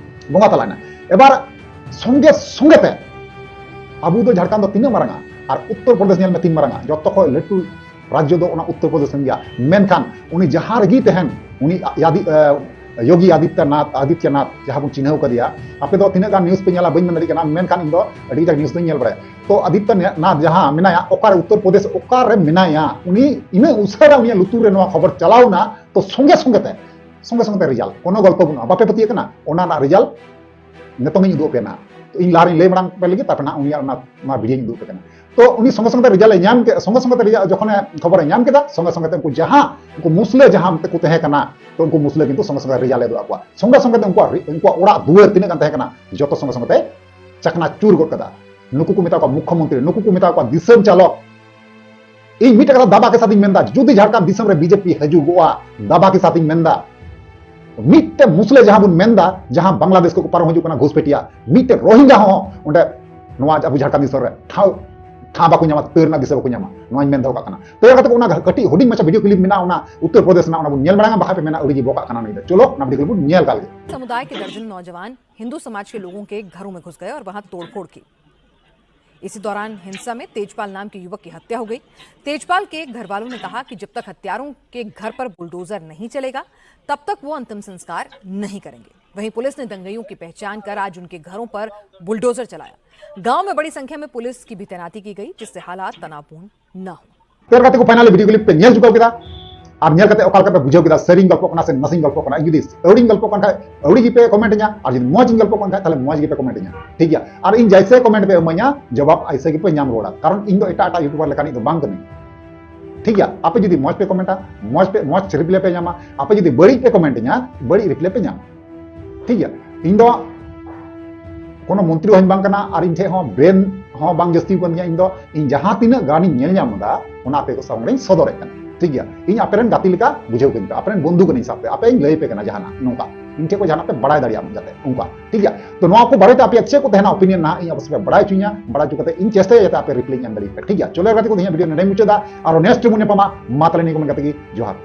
ᱵᱚᱸᱜᱟ ᱛᱟᱞᱟᱭᱱᱟ᱾ ᱮᱵᱟᱨ ᱥᱚᱸᱜᱮ ᱥᱚᱸᱜᱮ ᱛᱮ ᱟᱵᱚ ᱫᱚ ᱡᱷᱟᱲᱠᱷᱚᱸᱰ ᱫᱚ ᱛᱤᱱᱟᱹᱜ ᱢᱟᱨᱟᱝᱟ ᱟᱨ ᱩᱛᱛᱚᱨ ᱯᱨᱚᱫᱮᱥ ᱧᱮᱞ ᱢᱮ ᱛᱤᱱ ᱢᱟᱨᱟᱝᱟ, ᱡᱚᱛᱚ ᱠᱷᱚᱱ ᱞᱟᱹᱴᱩ ᱨᱟᱡᱽᱡᱚ ᱫᱚ ᱚᱱᱟ ᱩᱛᱛᱚᱨ ᱯᱨᱚᱫᱮᱥ ᱠᱟᱱ ᱜᱮᱭᱟ᱾ ᱢᱮᱱᱠᱷᱟᱱ ᱩᱱᱤ ᱡᱟᱦᱟᱸ ᱨᱮᱜᱮᱭ ᱛᱟᱦᱮᱱ, ᱩᱱᱤ ᱭᱟᱫᱤ, ᱮ, ᱡᱳᱜᱤ ᱟᱫᱤᱛᱭᱚᱱᱟᱛᱷ, ᱟᱫᱤᱛᱭᱚᱱᱟᱛᱷ ᱡᱟᱦᱟᱸ ᱵᱚᱱ ᱪᱤᱱᱦᱟᱹᱣ ᱠᱟᱫᱮᱭᱟ, ᱟᱯᱮ ᱫᱚ ᱛᱤᱱᱟᱹᱜ ᱜᱟᱱ ᱱᱤᱭᱩᱡᱽ ᱯᱮ ᱧᱮᱞᱟ ᱵᱟᱹᱧ ᱢᱮᱱ ᱫᱟᱲᱮᱭᱟᱜ ᱠᱟᱱᱟ, ᱢᱮᱱᱠᱷᱟᱱ ᱤᱧ ᱫᱚ ᱟᱹᱰᱤ ᱠᱟᱡᱟᱠ ᱱᱤᱭᱩᱡᱽ ᱫᱚᱧ ᱧᱮᱞ ᱵᱟᱲᱟᱭᱟ᱾ ᱛᱚ ᱟᱫᱤᱛᱭᱚᱱᱟᱛᱷ ᱡᱟᱦᱟᱸ ᱢᱮᱱᱟᱭᱟ ᱚᱠᱟᱨᱮ ᱩᱛᱛᱚᱨ ᱯᱨᱚᱫᱮᱥ ᱚᱠᱟᱨᱮ ᱢᱮᱱᱟᱭᱟ, ᱩᱱᱤ ᱤᱱᱟᱹ ᱩᱥᱟᱹᱨᱟ ᱩᱱᱤᱭᱟᱜ ᱞᱩᱛᱩᱨ ᱨᱮ ᱱᱚᱣᱟ ᱠᱷᱚᱵᱚᱨ ᱪᱟᱞᱟᱣ ᱮᱱᱟ, ᱛᱚ ᱥᱚᱸᱜᱮ ᱥᱚᱸᱜᱮ ᱛᱮ, ᱥᱚᱸᱜᱮ ᱥᱚᱸᱜᱮ ᱛᱮ ᱨᱮᱡᱟᱞᱴ, ᱠᱳᱱᱳ ᱜᱚᱞᱯᱚ ᱵᱟᱹᱱᱩᱜᱼᱟ, ᱵᱟᱯᱮ ᱯᱟᱹᱛᱭᱟᱹᱜ ᱠᱟᱱᱟ, ᱚᱱᱟ ᱨᱮᱱᱟᱜ ᱨᱮᱡᱟᱞᱴ ᱱᱤᱛᱚᱝ ᱤᱧ ᱩᱫᱩᱜ ᱟᱯᱮᱭᱟ ᱱᱟᱦᱟᱜ᱾ ᱛᱚ ᱤᱧ ᱞᱟᱦᱟ ᱨᱤᱧ ᱞᱟᱹᱭ ᱢᱟᱲᱟᱝ ᱯᱮ ᱞᱟᱹᱜᱤᱫ, ᱛᱟᱨᱯᱚᱨᱮ ᱱᱟᱦᱟᱜ ᱩᱱᱤᱭᱟᱜ ᱚᱱᱟ, ᱚᱱᱟ ᱵᱷᱤᱰᱤᱭᱳᱧ ᱩᱫᱩᱜ ᱟᱯᱮ ᱠᱟᱱᱟ᱾ ᱛᱚ ᱩᱱᱤ ᱥᱚᱸᱜᱮ ᱥᱚᱸᱜᱮ ᱛᱮ ᱨᱮᱡᱟᱞᱴ ᱮ ᱧᱟᱢ ᱠᱮᱫ, ᱥᱚᱸᱜᱮ ᱥᱚᱸᱜᱮ ᱛᱮ ᱨᱮᱡᱟᱞᱴ ᱡᱚᱠᱷᱚᱱᱮ ᱠᱷᱚᱵᱚᱨᱮ ᱧᱟᱢ ᱠᱮᱫᱟ, ᱥᱚᱸᱜᱮ ᱥᱚᱸᱜᱮ ᱛᱮ ᱩᱱᱠᱩ ᱡᱟᱦᱟᱸ ᱩᱱᱠᱩ ᱢᱩᱥᱞᱟᱹ ᱡᱟᱦᱟᱸ ᱛᱮᱠᱚ ᱛᱟᱦᱮᱸ ᱠᱟᱱᱟ, ᱛᱚ ᱩᱱᱠᱩ ᱢᱩᱥᱞᱟᱹ ᱠᱤᱱᱛᱩ ᱥᱚᱸᱜᱮ ᱥᱚᱸᱜᱮ ᱨᱮᱡᱟᱞᱴ ᱮ ᱩᱫᱩᱜ ᱟᱫ ᱠᱚᱣᱟ᱾ ᱥᱚᱸᱜᱮ ᱥᱚᱸᱜᱮ ᱛᱮ ᱩᱱᱠᱩᱣᱟᱜ ᱨᱮ-, ᱩᱱᱠᱩᱣᱟᱜ ᱚᱲᱟᱜ ᱫᱩᱣᱟᱹᱨ ᱛᱤᱱᱟᱹᱜ ᱜᱟᱱ ᱛᱟᱦᱮᱸ ᱠᱟᱱᱟ, ᱡᱚᱛᱚ ᱥᱚᱸᱜᱮ ᱥᱚᱸᱜᱮ ᱛᱮ ᱪᱟᱠᱷᱱᱟ ᱪᱩᱨ ᱜᱚᱫ ᱠᱟᱫᱟ᱾ ᱱᱩᱠᱩ ᱠᱚ ᱢᱮᱛᱟ ᱠᱚᱣᱟ ᱢᱩᱠᱠᱷᱚ ᱢᱚᱱᱛᱨᱤ, ᱱᱩᱠᱩ ᱠᱚ ᱢᱮᱛᱟ ᱠᱚᱣᱟ ᱫᱤᱥᱚᱢ ᱪᱟᱞᱚᱠ᱾ ᱤᱧ ᱢᱤᱫᱴᱮᱱ ᱠᱟᱛᱷᱟ ᱫᱟᱵᱟ ᱠᱮ ᱥᱟᱛᱤᱧ ᱢᱮᱱᱫᱟ, ᱡᱩᱫᱤ ᱡᱷᱟᱲᱠᱷᱚᱸᱰ ᱫᱤᱥᱚᱢ ᱨᱮ ᱵᱤᱡᱮᱯᱤ ᱦᱤᱡᱩᱜᱚᱜᱼᱟ, ᱫᱟᱵᱟ ᱠᱮ ᱥᱟᱛᱤᱧ ᱢᱮᱱᱫᱟ, ᱢᱤᱫᱴᱮᱱ ᱢᱩᱥᱞᱟᱹ ᱡᱟᱦᱟᱸ ᱵᱚᱱ ᱢᱮᱱᱫᱟ, ᱡᱟᱦᱟᱸ ᱵᱟᱝᱞᱟᱫᱮᱥ ᱠᱷᱚᱱ ᱠᱚ ᱯᱟᱨᱚᱢ ᱦᱤᱡᱩᱜ ᱠᱟᱱᱟ ᱜᱷᱩᱥᱯᱮᱴᱤᱭᱟ, ᱢᱤᱫᱴᱮᱱ ᱨᱳᱦᱤᱝᱜᱟ ᱦᱚᱸ ᱚᱸᱰᱮ ᱱᱚᱣᱟ ᱟᱵᱚ ᱡᱷᱟᱲᱠᱷᱚᱸᱰ ᱫᱤᱥᱚᱢ ᱨᱮ ᱴᱷᱟᱶ, ᱴᱷᱟᱶ ᱵᱟᱠᱚ ᱧᱟᱢᱟ, ᱛᱟᱹᱨ ᱨᱮᱱᱟᱜ ᱫᱤᱥᱟᱹ ᱵᱟᱠᱚ ᱧᱟᱢᱟ, ᱱᱚᱣᱟᱧ ᱢᱮᱱ ᱫᱚᱦᱚ ᱠᱟᱜ ᱠᱟᱱᱟ᱾ ᱛᱚ ᱮᱨ ᱠᱟᱛᱮ ᱚᱱᱟ ᱠᱟᱹᱴᱤᱡ ᱦᱩᱰᱤᱧ ᱢᱟᱪᱷᱟ ᱵᱷᱤᱰᱤᱭᱳ ᱠᱞᱤᱯ ᱢᱮᱱᱟᱜᱼᱟ, ᱚᱱᱟ ᱩᱛᱛᱚᱨ ᱯᱨᱚᱫᱮᱥ ᱨᱮᱱᱟᱜ, ᱚᱱᱟ ᱵᱚᱱ ᱧᱮᱞ ᱢᱟᱲᱟᱝᱟ, ᱵᱟᱠᱷᱟᱡ ᱯᱮ ᱢᱮᱱᱟ ᱟᱹᱣᱲᱤ ᱜᱮ ᱵᱚᱠᱟᱜ ᱠᱟᱱᱟ ᱱᱩᱭ ᱫᱚ᱾ ᱪᱚᱞᱚ ᱚᱱᱟ ᱵᱷᱤᱰᱤᱭᱳ ᱠᱞᱤᱯ ᱵᱚᱱ ᱧᱮᱞ ᱠᱟᱜ ᱞᱮᱜᱮ᱾ समुदाय के दर्जन नौजवान हिंदू समाज के लोगों के घरों में घुस गए और वहां तोड़फोड़ की। इसी दौरान हिंसा में तेजपाल नाम के युवक की हत्या हो गई। तेजपाल के घर वालों ने कहा कि जब तक हत्यारों के घर पर बुलडोजर नहीं चलेगा, तब तक वो अंतिम संस्कार नहीं करेंगे। वहीं पुलिस ने दंगइयों की पहचान कर आज उनके घरों पर बुलडोजर चलाया। गांव में बड़ी संख्या में पुलिस की भी तैनाती की गई, जिससे हालात तनावपूर्ण न हो। ᱛᱚ ᱮᱨ ᱠᱟᱛᱮ ᱠᱚ ᱯᱷᱟᱭᱱᱟᱞᱤ ᱵᱷᱤᱰᱤᱭᱳ ᱠᱞᱤᱯ ᱯᱮ ᱧᱮᱞ ᱪᱩᱠᱟᱹᱣ ᱠᱮᱫᱟ᱾ ᱟᱨ ᱧᱮᱞ ᱠᱟᱛᱮ ᱚᱠᱟ ᱞᱮᱠᱟ ᱯᱮ ᱵᱩᱡᱷᱟᱹᱣ ᱠᱮᱫᱟ, ᱥᱟᱹᱨᱤᱧ ᱜᱚᱞᱯᱚ ᱠᱟᱱᱟ ᱥᱮ ᱱᱟᱥᱮᱧ ᱜᱚᱞᱯᱚ ᱠᱟᱱᱟ? ᱡᱩᱫᱤ ᱟᱹᱣᱲᱤᱧ ᱜᱚᱞᱯᱚ ᱠᱟᱱ ᱠᱷᱟᱡ ᱟᱹᱣᱲᱤ ᱜᱮᱯᱮ ᱠᱚᱢᱮᱱᱴ ᱤᱧᱟ, ᱟᱨ ᱡᱩᱫᱤ ᱢᱚᱡᱽ ᱤᱧ ᱜᱚᱞᱯᱚ ᱠᱟᱱ ᱠᱷᱟᱡ ᱛᱟᱦᱞᱮ ᱢᱚᱡᱽ ᱜᱮᱯᱮ ᱠᱚᱢᱮᱱᱴ ᱤᱧᱟ, ᱴᱷᱤᱠ ᱜᱮᱭᱟ? ᱟᱨ ᱤᱧ ᱡᱟᱭᱥᱮ ᱠᱚᱢᱮᱱᱴ ᱯᱮ ᱤᱢᱟᱹᱧᱟ, ᱡᱚᱵᱟᱵ ᱟᱭᱥᱮ ᱜᱮᱯᱮ ᱧᱟᱢ ᱨᱩᱣᱟᱹᱲᱟ, ᱠᱟᱨᱚᱱ ᱤᱧ ᱫᱚ ᱮᱴᱟᱜ ᱮᱴᱟᱜ ᱭᱩᱴᱩᱵᱟᱨ ᱞᱮᱠᱟᱱᱤᱡ ᱫᱚ ᱵᱟᱝ ᱠᱟᱹᱱᱟᱹᱧ, ᱴᱷᱤᱠ ᱜᱮᱭᱟ? ᱟᱯᱮ ᱡᱩᱫᱤ ᱢᱚᱡᱽ ᱯᱮ ᱠᱚᱢᱮᱱᱴᱟ, ᱢᱚᱡᱽ ᱯᱮ, ᱢᱚᱡᱽ ᱨᱤᱯᱞᱟᱭ ᱯᱮ ᱧᱟᱢᱟ, ᱟᱯᱮ ᱡᱩᱫᱤ ᱵᱟᱹᱲᱤᱡ ᱯᱮ ᱠᱚᱢᱮᱱᱴ ᱤᱧᱟ, ᱵᱟᱹᱲᱤᱡ ᱨᱤᱯᱞᱟᱭ ᱯᱮ ᱧᱟᱢᱟ, ᱴᱷᱤᱠ ᱜᱮᱭᱟ? ᱤᱧ ᱫᱚ ᱠᱳᱱᱳ ᱢᱚᱱᱛᱨᱤ ᱦᱚᱸᱧ ᱵᱟᱝ ᱠᱟᱱᱟ, ᱟᱨ ᱤᱧ ᱴᱷᱮᱡ ᱦᱚᱸ ᱵᱨᱮᱱ ᱦᱚᱸ ᱵᱟᱝ ᱡᱟᱹᱥᱛᱤ ᱠᱟᱱ ᱜᱮᱭᱟ᱾ ᱤᱧ ᱫᱚ, ᱤᱧ ᱡᱟᱦᱟᱸ ᱛᱤᱱᱟᱹᱜ ᱜᱟᱱᱤᱧ ᱧᱮᱞ ᱧᱟᱢ ᱮᱫᱟ, ᱚᱱᱟ ᱟᱯᱮ ᱠᱚ ᱥᱟᱢᱟᱝ ᱨᱤᱧ ᱥᱚᱫᱚᱨᱮᱫ ᱠᱟᱱᱟ, ᱴᱷᱤᱠ ᱜᱮᱭᱟ? ᱤᱧ ᱟᱯᱮ ᱨᱮᱱ ᱜᱟᱛᱮ ᱞᱮᱠᱟ ᱵᱩᱡᱷᱟᱹᱣ ᱠᱟᱹᱧ ᱯᱮ, ᱟᱯᱮ ᱨᱮᱱ ᱵᱚᱱᱫᱷᱩ ᱠᱟᱹᱱᱟᱹᱧ ᱥᱟᱵ ᱯᱮ, ᱟᱯᱮᱧ ᱞᱟᱹᱭ ᱟᱯᱮ ᱠᱟᱱᱟ ᱡᱟᱦᱟᱱᱟᱜ ᱱᱚᱝᱠᱟ, ᱤᱧ ᱴᱷᱮᱡ ᱠᱷᱚᱱ ᱡᱟᱦᱟᱱᱟᱜ ᱯᱮ ᱵᱟᱲᱟᱭ ᱫᱟᱲᱮᱭᱟᱜ ᱢᱟ ᱡᱟᱛᱮ ᱚᱱᱠᱟ, ᱴᱷᱤᱠ ᱜᱮᱭᱟ? ᱛᱚ ᱱᱚᱣᱟ ᱠᱚ ᱵᱟᱨᱮᱛᱮ ᱟᱯᱮᱭᱟᱜ ᱪᱮᱫ ᱠᱚ ᱛᱟᱦᱮᱱᱟ ᱚᱯᱤᱱᱤᱭᱚᱱ, ᱱᱟᱦᱟᱜ ᱤᱧ ᱚᱵᱚᱥᱥᱳᱭ ᱯᱮ ᱵᱟᱲᱟᱭ ᱦᱚᱪᱚᱧᱟ, ᱵᱟᱲᱟᱭ ᱦᱚᱪᱚ ᱠᱟᱛᱮ ᱤᱧ ᱪᱮᱥᱴᱟᱭᱟ ᱡᱟᱛᱮ ᱟᱯᱮ ᱨᱤᱯᱞᱟᱭ ᱤᱧ ᱮᱢ ᱫᱟᱲᱮᱭᱟᱜ ᱯᱮ, ᱴᱷᱤᱠ ᱜᱮᱭᱟ? ᱪᱚᱞᱚ ᱮᱨ ᱠᱟᱛᱮ ᱠᱚ ᱛᱮᱦᱮᱧᱟᱜ ᱵᱷᱤᱰᱤᱭᱳ ᱱᱚᱰᱮᱧ ᱢᱩᱪᱟᱹᱫᱟ, ᱟᱨᱚ ᱱᱮᱠᱥᱴ ᱨᱮᱵᱚᱱ ᱧᱟᱯᱟᱢᱟ᱾ ᱢᱟ ᱛᱟᱦᱞᱮ ᱱᱤᱭᱟᱹ ᱠᱚ ᱢᱮᱱ ᱠᱟᱛᱮ ᱜᱮ ᱡᱚᱦᱟᱨ᱾